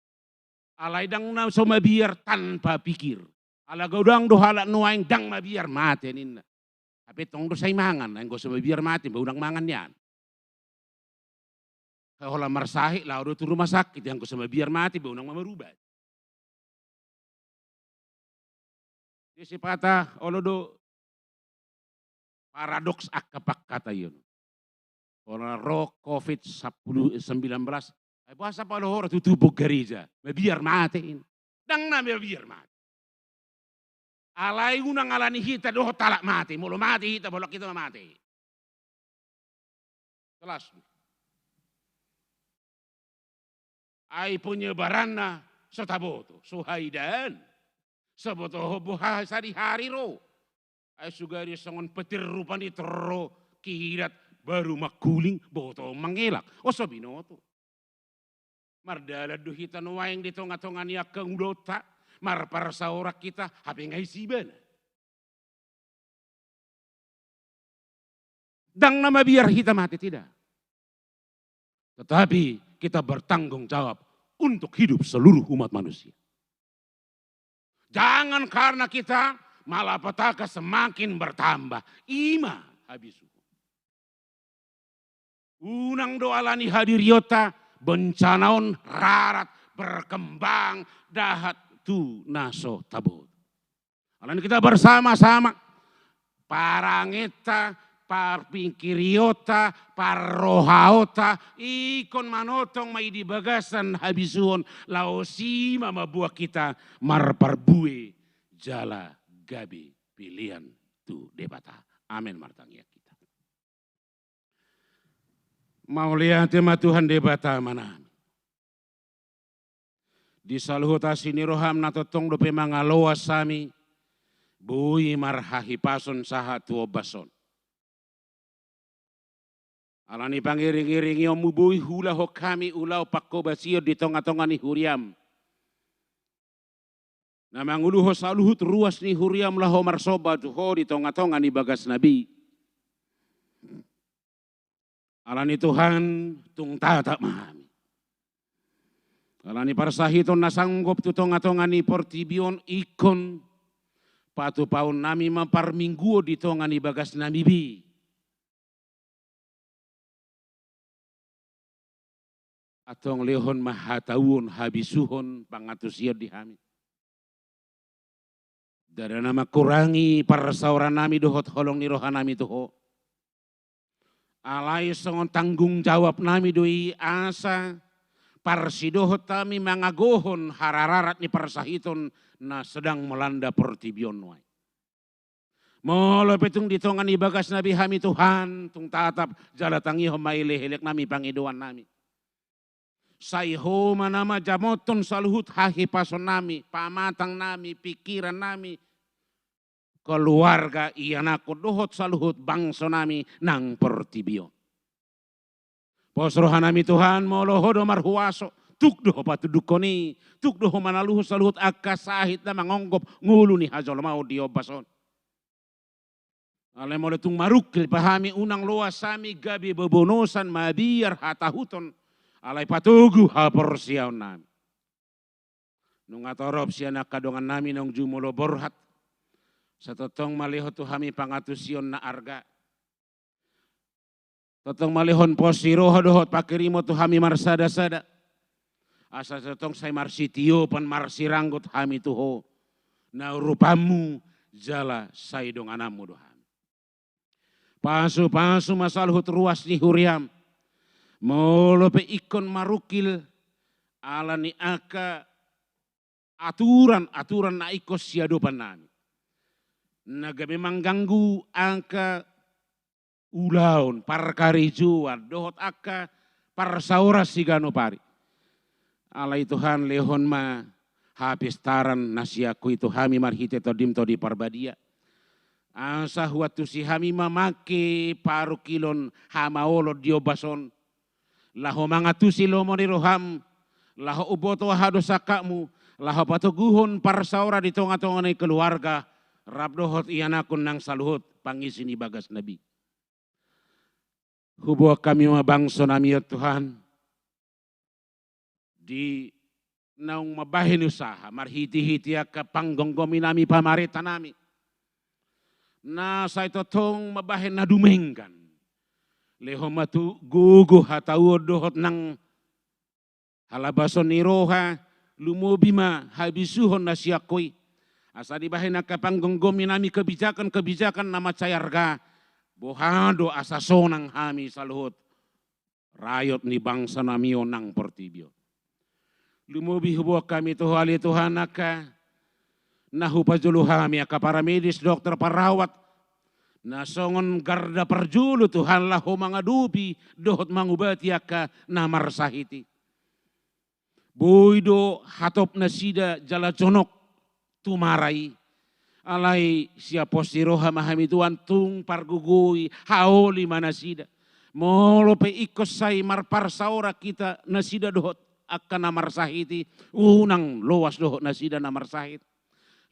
Alai ndang na so mabiar tanpa pikir. Ala godang do halak nuaeng ndang mabiar mate ninna. Hape tong do sai mangan, anggo so mabiar mate, ba unang mangan nian. Holan marsahit, laho do tu rumah sakit, anggo so mabiar mate, ba unang ma marubat. Di sipata, olo do paradoks angka pangkataion. Olo ro covid sampulu, sembilan belas, ai boasa pala hora tu tubuh gereja, mabiar mate i. Ndang na mabiar mate. Alai unang alani hita dohot halak mate, molo mate hita, molo hita ma mate. Jelas do. Ai penyebaranna so taboto, so haidaan. So botohon boha sadihari ro. Ai sugari songon petir rupani, tor ro kilat baru mangkuling, botohon mangelak. On so binoto. Mardalan do hita nuaeng di tonga-tonga ni angka ulaonta, marparsaoran hita, hape nga isi ibana. Ndang na mabiar hita mate, tidak. Tetapi kita bertanggung jawab untuk hidup seluruh umat manusia. Jangan karena kita malapetaka semakin bertambah, ima habisuhon. Unang do alani hadirionta bencana on rarat berkembang dahat tu na so taboto. Alani kita bersama-sama, parangenta, parpingkirionta, parrohaonta, ingkon manongtong ma i di bagasan habisuhon, laos i ma mamboan hita marparbue jala gabe pelean tu Debata. Amen. Martangiang hita. Mauliate ma Tuhan Debata Amanami. Di saluhut asi ni roham na tongtong dope mangaloas hami, boi marhahipason sahat tu ombas on. Alani pangiring-iringionmu boi huulahon hami ulaon panghobasion di tonga-tonga ni huriam. Na manguluhon saluhut ruas ni huriam laho marsomba tu Ho di tonga-tonga ni bagasnami. Alani Tuhan, tung tatap ma hami. Alani parsahiton na sanggop tu tonga-tonga ni portibi on, ingkon patupaonnami ma parmingguon di tonga ni bagasnami be. Antong lehon ma hatauon habisuhon pangantusion di hami. Ndada na mangkurangi parsaoranami dohot holong ni rohanami tu Ho. Alai songon tanggung jawabnami do i asa parsidohot hami mangagohon harararat ni parsahiton na sedang melanda portibi on nuaeng. Molo pe tung di tonga ni bagasnami hami Tuhan, tung tatap jala tangihon ma elek-eleknami pangidoannami. Sai Ho ma na manjamothon saluhut hahipasonnami, pamatangnami, pingkirannami, keluarga, ianakhon dohot saluhut bangsonami nang portibi on. Pos rohanami Tuhan, molo Ho do marhuaso, tuk do Ho patundungkon i, tuk do Ho manaluhon saluhut angka sahit na mangonggop ngolu ni hajolmaon di ombas on. Alai molo tung marungkil pe hami, unang loas hami gabe bobonosan, mabiar, hatahuton, alai patogu haporseaonnami. Nunga torop sian angka dongannami naung jumolo borhat, sai tongtong ma lehon tu hami pangantusion na arga. Tongtong ma lehon pos ni roha dohot pangkirimon tu hami marsada-sada. Asa tongtong sai marsitiopan marsiranggot hami tu Ho, na urupanmu jala sai dongananmu do hami. Pasu-pasu ma saluhut ruas ni huriam. Molo pe ingkon marungkil ala ni angka aturan-aturan na ingkon siadopannami, na gabe mangganggu angka ulaon, parkarejoan, dohot angka parsaoran siganup ari. Alai Tuhan, lehon ma hapistaran na sian Ho i tu hami marhite TondiM Tondi Parbadia. Asa huantusi hami mamangke parungkilon hamaolon di ombas on, laho mangantusi lomo ni roham, laho umboto aha do sangkapmu, laho patoguhon parsaoran di tonga-tonga ni keluarga, rap dohot ianakhon nang saluhut pangisi ni bagasnami. Huboan hami ma bangsonami on Tuhan, di naung mambahen usaha, marhite-hite angka panggomgominami, pamarentanami, na sai tongtong mambahen na dumenggan. Lehon ma tu gogo hatauon dohot nang halabason ni roha, lumobi ma habisuhon na sian Ho i. Asa dibahen angka panggomgominami kebijakan-kebijakan na mansai arga, boha do asa sonang hami saluhut rakyat ni bangsanami on nang portibi on. Lumobi huboan hami tu Ho ale Tuhan angka na hupajolo hami, angka paramedis, dokter, perawat, na songon garda parjolo Tuhan laho mangadopi dohot mangubati angka na marsahit i. Boi do hatop nasida jala jonok tumara i. Alai sian pos ni roha ma hami Tuhan, tung pargogoi, haoli ma nasida. Molo pe ingkon sai marparsaoran hita nasida dohot angka na marsahit i, unang loas dohot nasida na marsahit.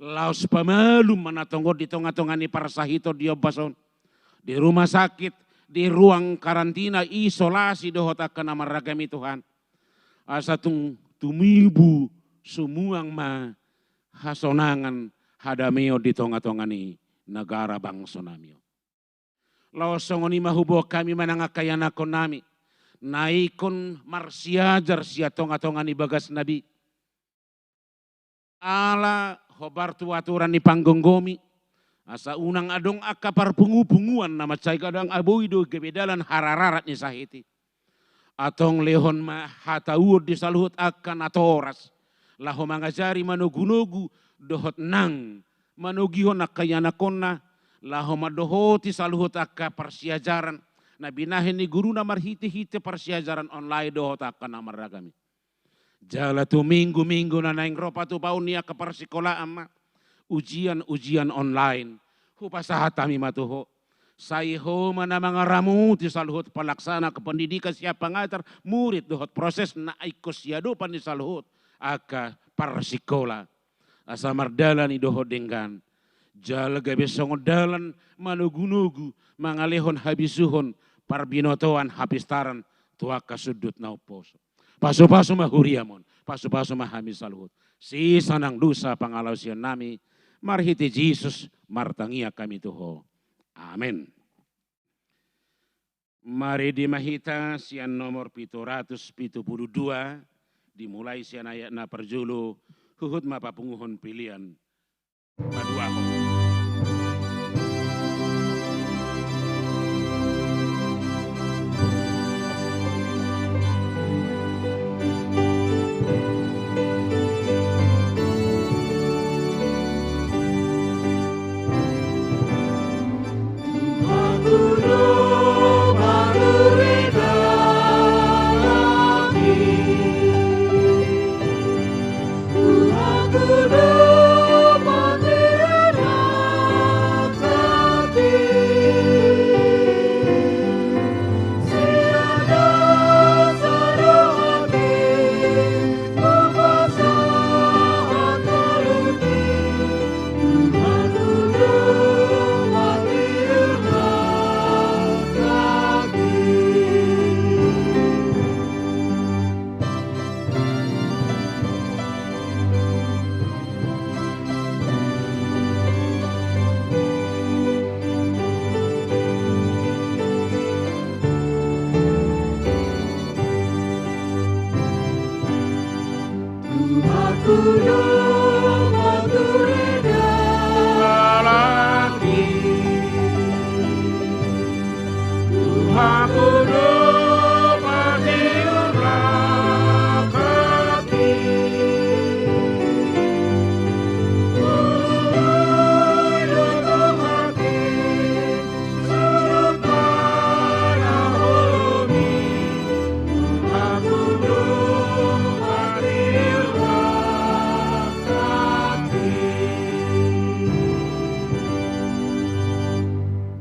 Laos pamalum ma na tongon di tonga-tonga ni parsahiton di ombas on, di rumah sakit, di ruang karantina, isolasi dohot angka na marragam i Tuhan. Asa tung tumibu sumuang ma hasonangan, hadameon di tonga-tonga ni negara bangso nami on. Laos songon i ma huboan hami manang angka ianakkon nami na ingkon marsiajar sian tonga-tonga ni bagas na be. Ala hombar tu aturan ni panggomgomi, asa unang adong angka parpungu-punguan na mansai, kadang boi do gabe dalan harararat ni sahit i. Antong lehon ma hatauon di saluhut angka natoras, laho mangajari manogu-nogu dohot nang manogihon angka ianakkonna, laho mandohoti saluhut angka parsiajaran na binahen ni guruna marhite-hite parsiajaran online dohot angka na marragam i. Jala tu minggu-minggu na naeng ro patupaon ni angka parsikolaan ma ujian-ujian online. Hupasahat hami ma tu Ho. Sai Ho ma na mangaramoti saluhut pelaksana kependidikan sian pangajar, murid dohot proses na ingkon siadopan ni saluhut angka parsikola. Asa mardalan i dohot denggan. Jala gabe songon dalan manogu-nogu mangalehon habisuhon, parbinotoan, hapistaran tu angka sundut na umposo. Pasu-pasu ma huriaM on, pasu-pasu ma hami saluhut. Sisa nang dosa pangalaosion nami, marhite Jesus martangiang hami tu Ho. Amen. Marende ma hita sian nomor pitu ratus pitu pulu dua, dimulai sian ayat na parjolo, huhut ma papunguhon pelean paduahon.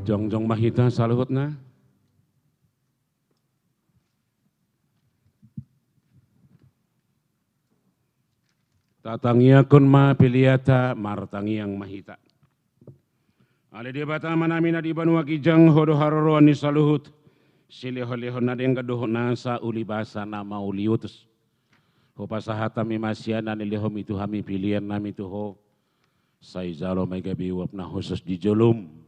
Jongjong ma hita saluhutna. Tatangiangkon ma peleanta, martangiang ma hita. Ale Debata Amanami na di banua ginjang, Ho do haroroan ni saluhut silehon-lehon na denggan dohot nasa ulibasa na mauliutus. Hupasahat hami ma sian na nilehonMi tu hami pelean nami tu Ho. Sai jalo ma i gabe uap na hushus di jolom.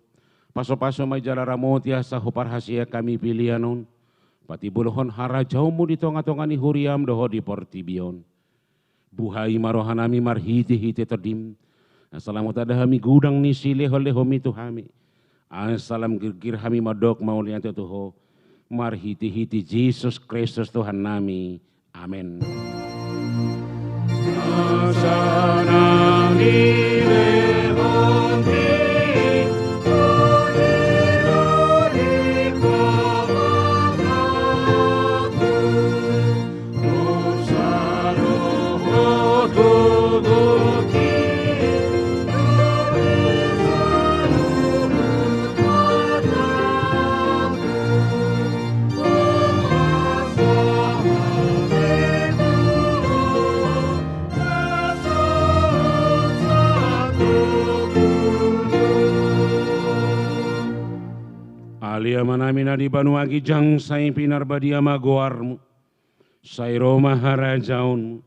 Pasu-pasu ma i jala ramoti asa huparhaseang hami pelean on patimbulhon harajaonMu di tonga-tonga ni huriaM dohot di portibi on. Buhai ma roha nami marhite-hite TondiM, asa lam tanda hami godang ni silehon-lehonMi tu hami, asa lam girgir hami mandok mauliate tu Ho, marhite-hite Jesus Kristus Tuhan nami. Amen. Amanami na di banua ginjang, sai pinarbadia ma goarmu. Sai ro ma harajaonmu.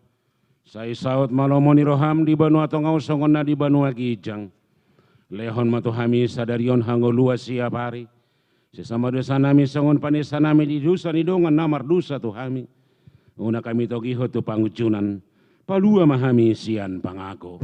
Sai saut ma lomo ni roham di banua tonga on songon na di banua ginjang. Lehon ma tu hami sadari on hangoluan siapari. Sesa ma dosanami songon panesanami di dosa ni dongan na mardosa tu hami. Unang hami togihon tu pangunjunan. Palua ma hami sian pangago.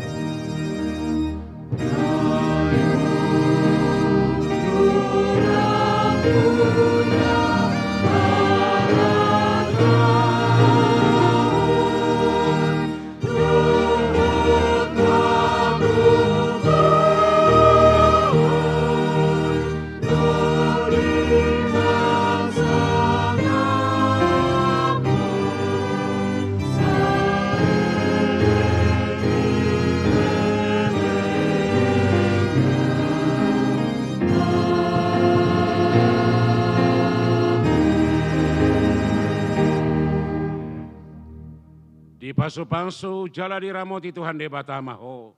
Dipasupasu jala diramoti Tuhan Debata ma ho.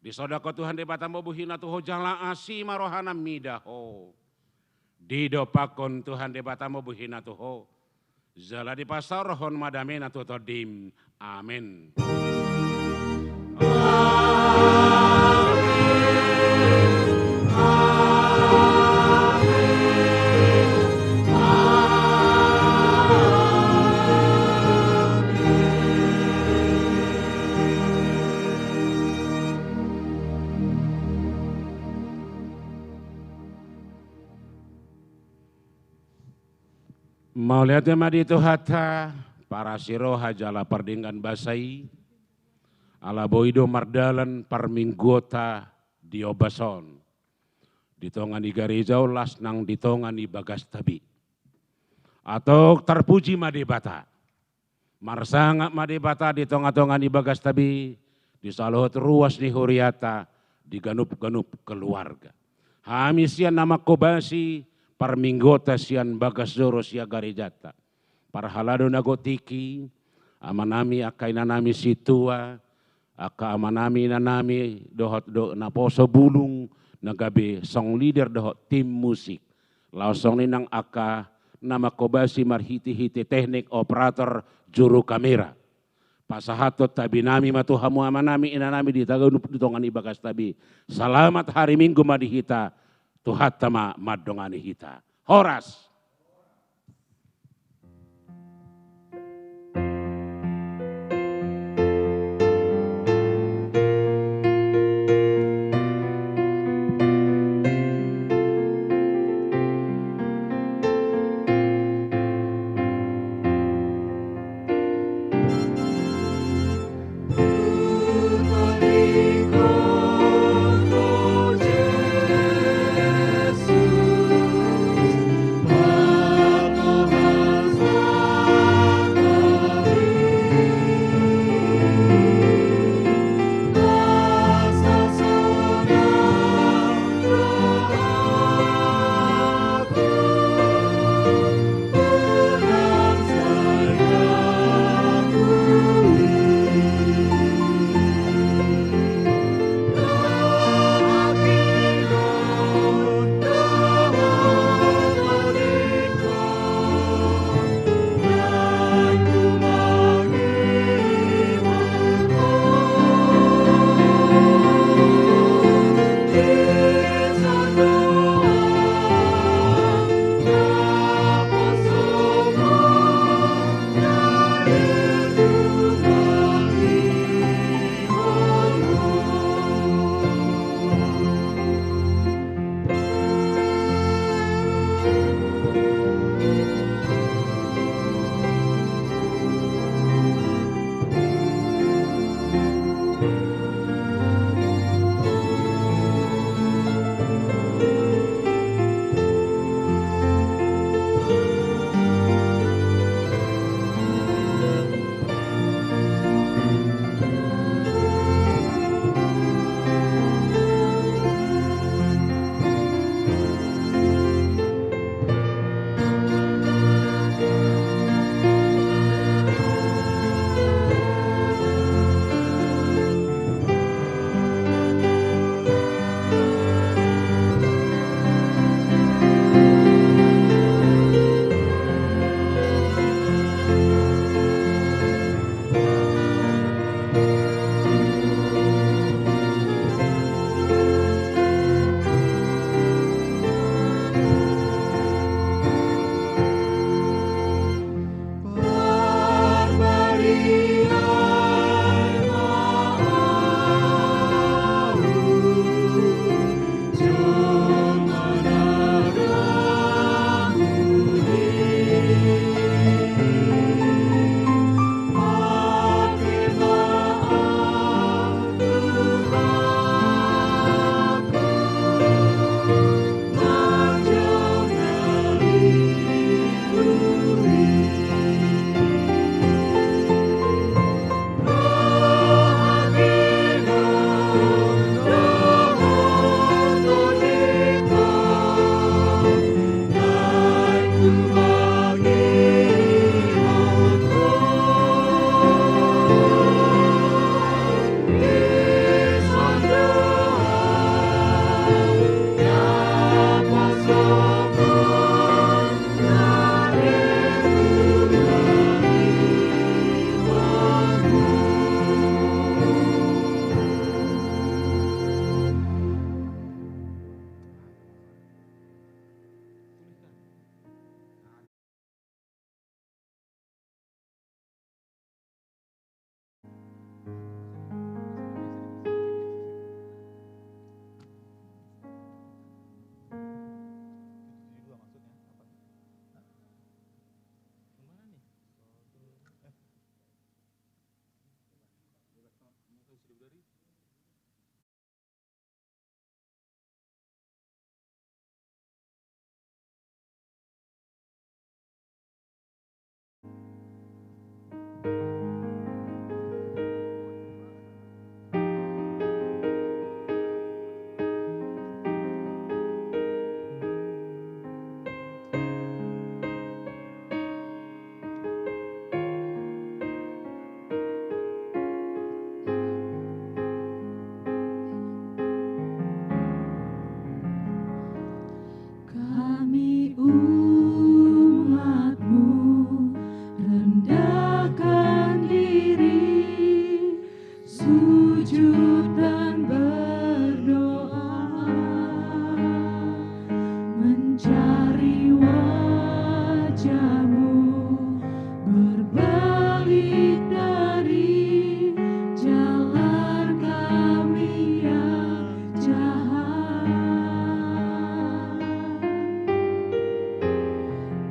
Disodangkon Tuhan Debata ma bohina tu ho jala asi ma rohana mida ho. Didompakkon Tuhan Debata ma bohina tu ho. Jala dipasaorhon ma damena tu tondim. Amen. Mauliate ma di Tuhanta, parasi roha jala pardenggan basa i, ala boi do mardalan parmingguonta di ombas on. Di tonga ni gareja on las nang di tonga ni bagasta be. Antong tarpuji ma Debata. Marsangap ma Debata di tonga-tonga ni bagasta be, di saluhut ruas ni hurianta, di ganup-ganup keluarga. Hami sian na manghobasi parmingguonta sian bagas joro sian garejanta. Parhalado na tingki, amanami angka inanami sintua, angka amanami inanami dohot do naposo bulung na gabe song leader dohot tim musik. Laos songon i nang angka na manghobasi marhite-hite teknik, operator, juru kamera. Pasahathon tabinami ma tu hamu amanami inanami di taganup di tonga ni bagasta be. Selamat hari Minggu ma di hita, Tuhanta ma mandongani hita. Horas. Kami umat-Mu rendahkan diri, sujud dan berdoa, mencari wajah-Mu, berbalik dari jalan kami yang jahat.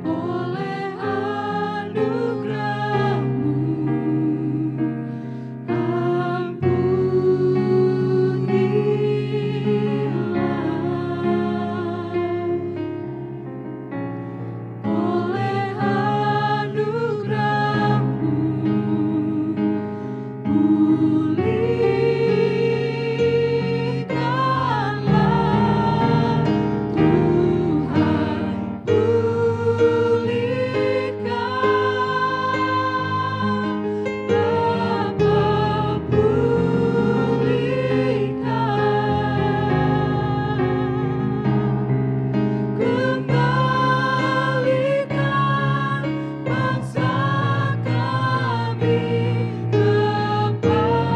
Oleh anugerah-Mu, ampunilah. Oleh anugerah-Mu, pulihkanlah, Tuhan, pulihkan. Bapa, pulihkan. Kembalikan bangsa kami kepadamu.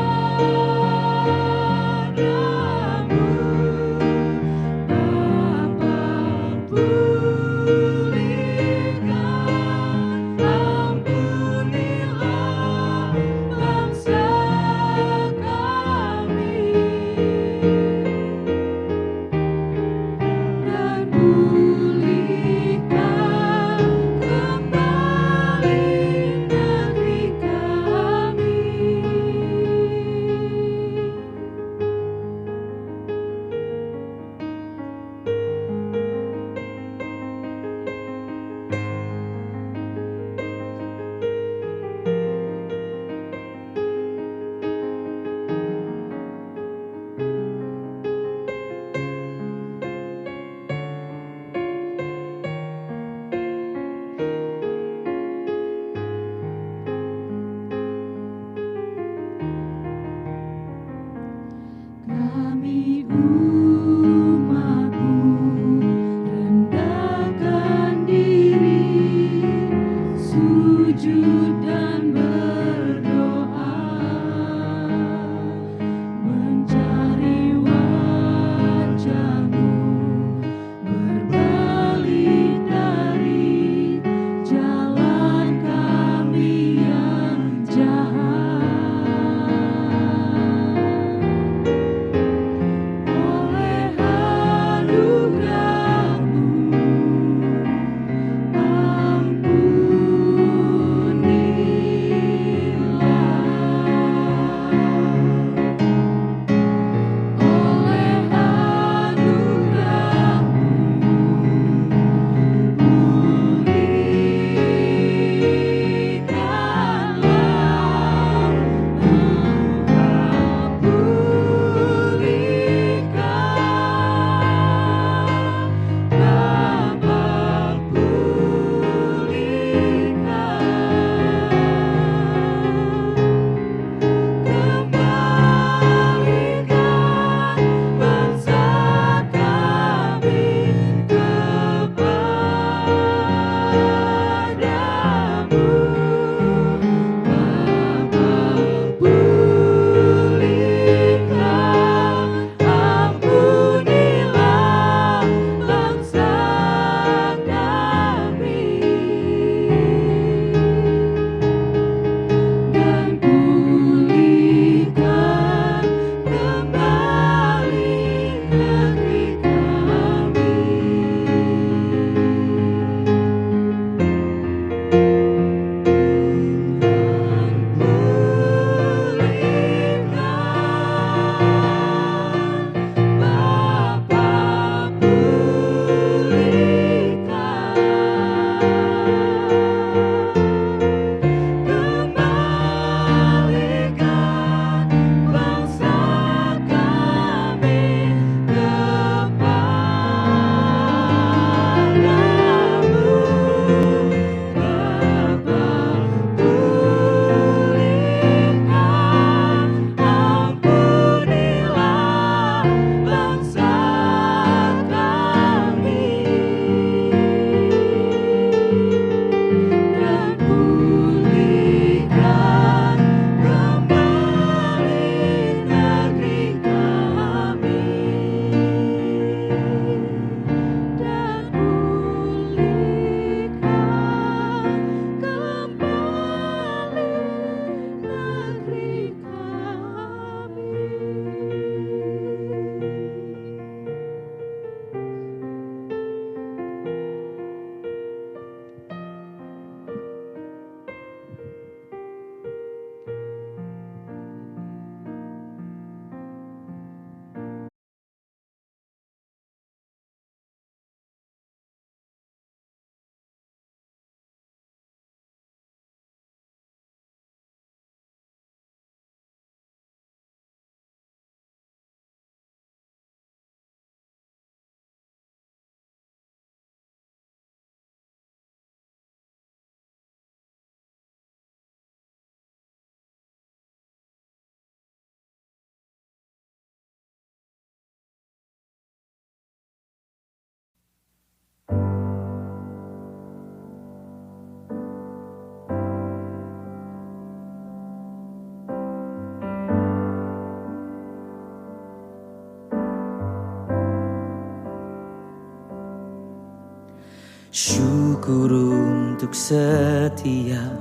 Setiap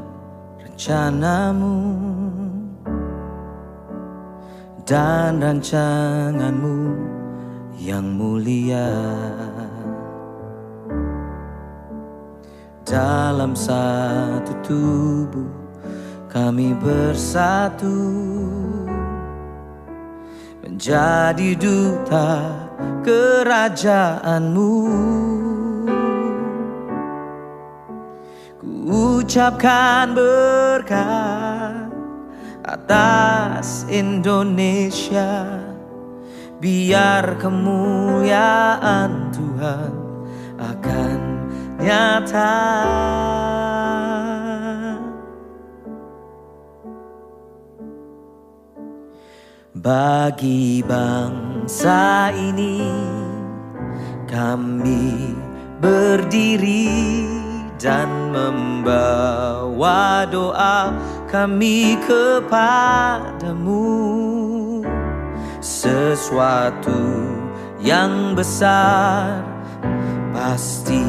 rencanamu dan rancanganmu yang mulia. Dalam satu tubuh kami bersatu, menjadi duta kerajaan-Mu. Ku ucapkan berkat atas Indonesia, biar kemuliaan Tuhan akan nyata. Bagi bangsa ini, kami berdiri dan membawa doa kami kepada-Mu. Sesuatu yang besar pasti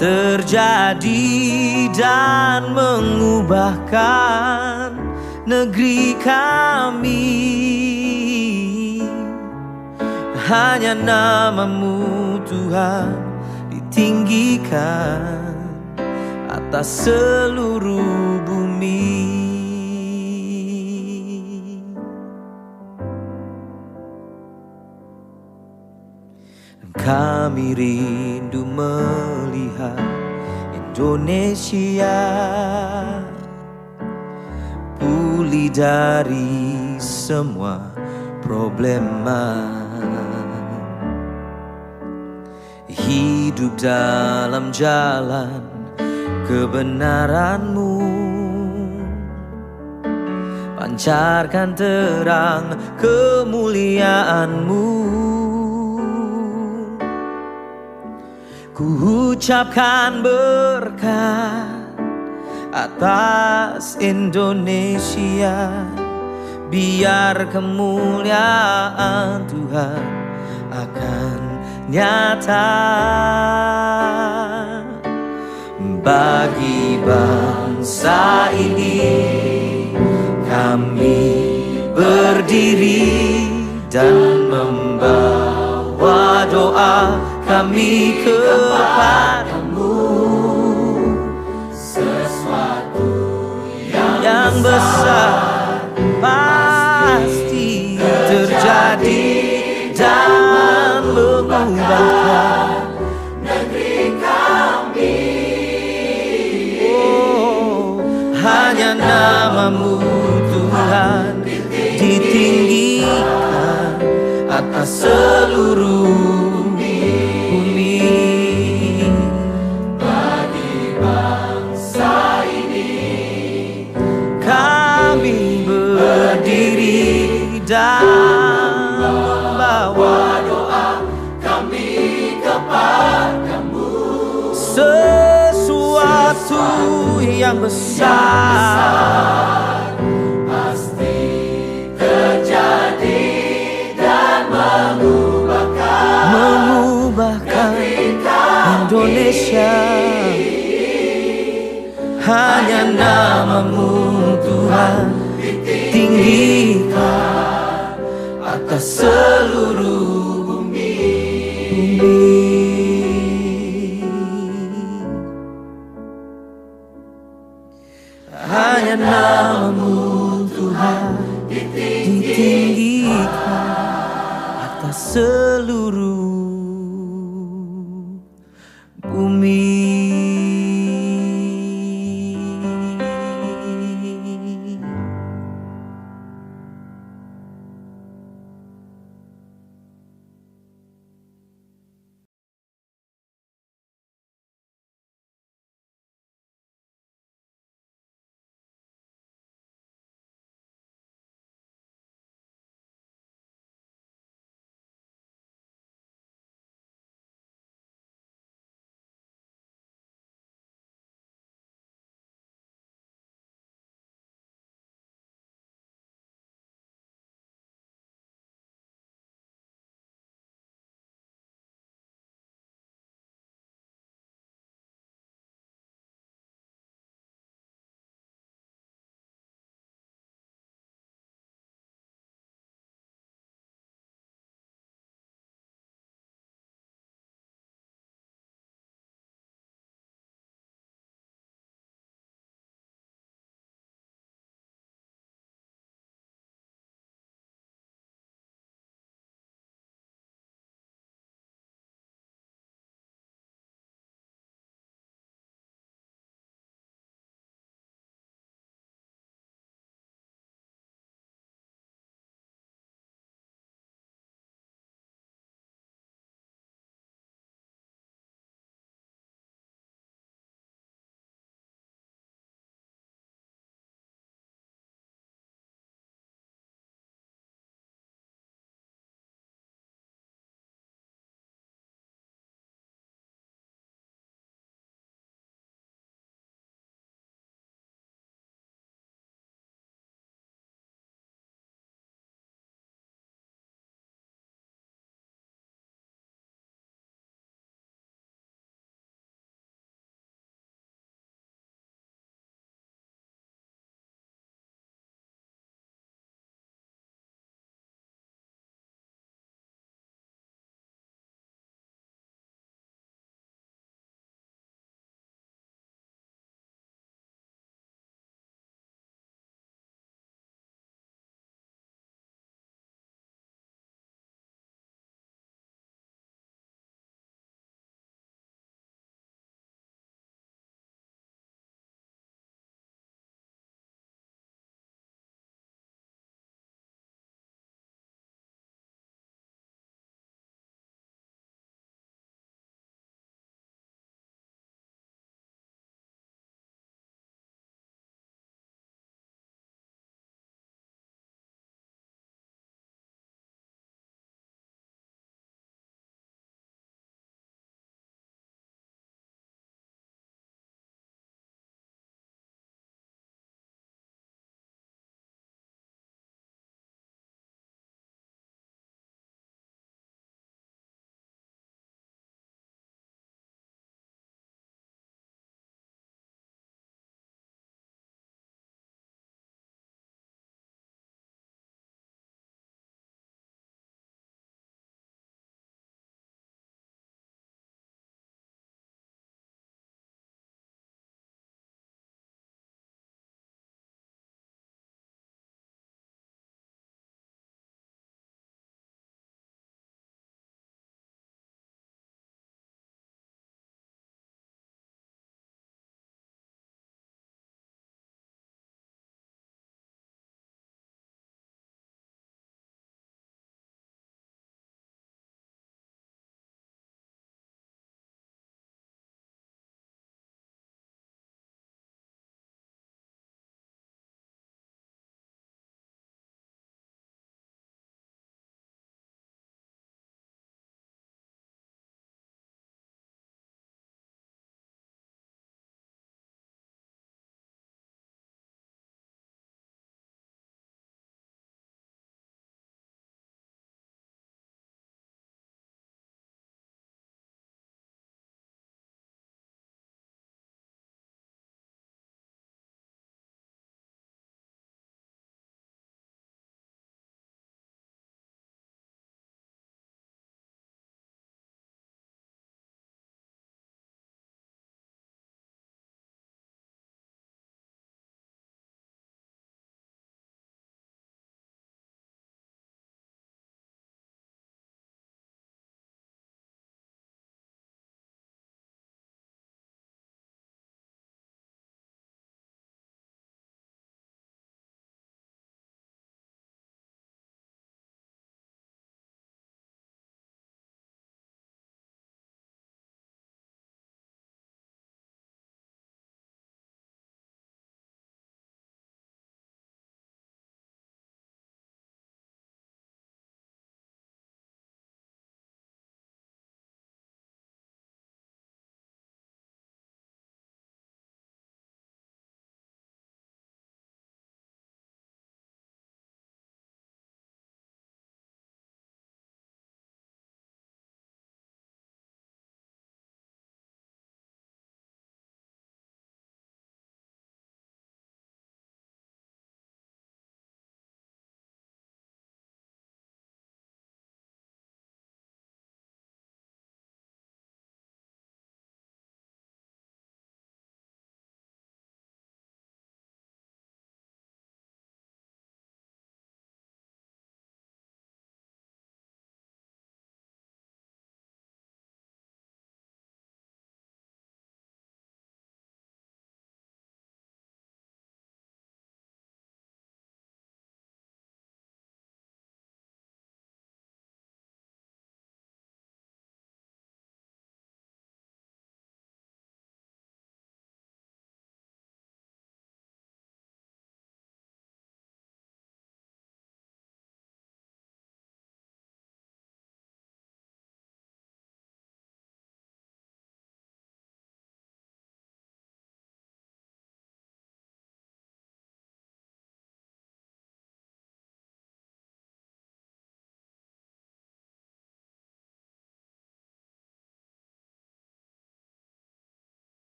terjadi dan mengubahkan negeri kami. Hanya nama-Mu, Tuhan, ditinggikan atas seluruh bumi. Kami rindu melihat Indonesia pulih dari semua problema. Hidup dalam jalan kebenaran-Mu, pancarkan terang kemuliaan-Mu. Ku ucapkan berkat atas Indonesia, biar kemuliaan Tuhan akan nyata. Bagi bangsa ini, kami berdiri dan membawa doa kami kepada-Mu. Sesuatu yang besar pasti terjadi dan mengubahkan negeri kami. Oh, hanya nama-Mu, Tuhan, ditinggikan atas seluruh bumi. Bagi bangsa ini, kami berdiri dan membawa doa kami kepada-Mu. Sesuatu yang besar pasti terjadi dan mengubahkan negeri kami. Indonesia. Hanya nama-Mu, Tuhan, ditinggikan atas seluruh bumi. Hanya nama-Mu, Tuhan, ditinggikan atas seluruh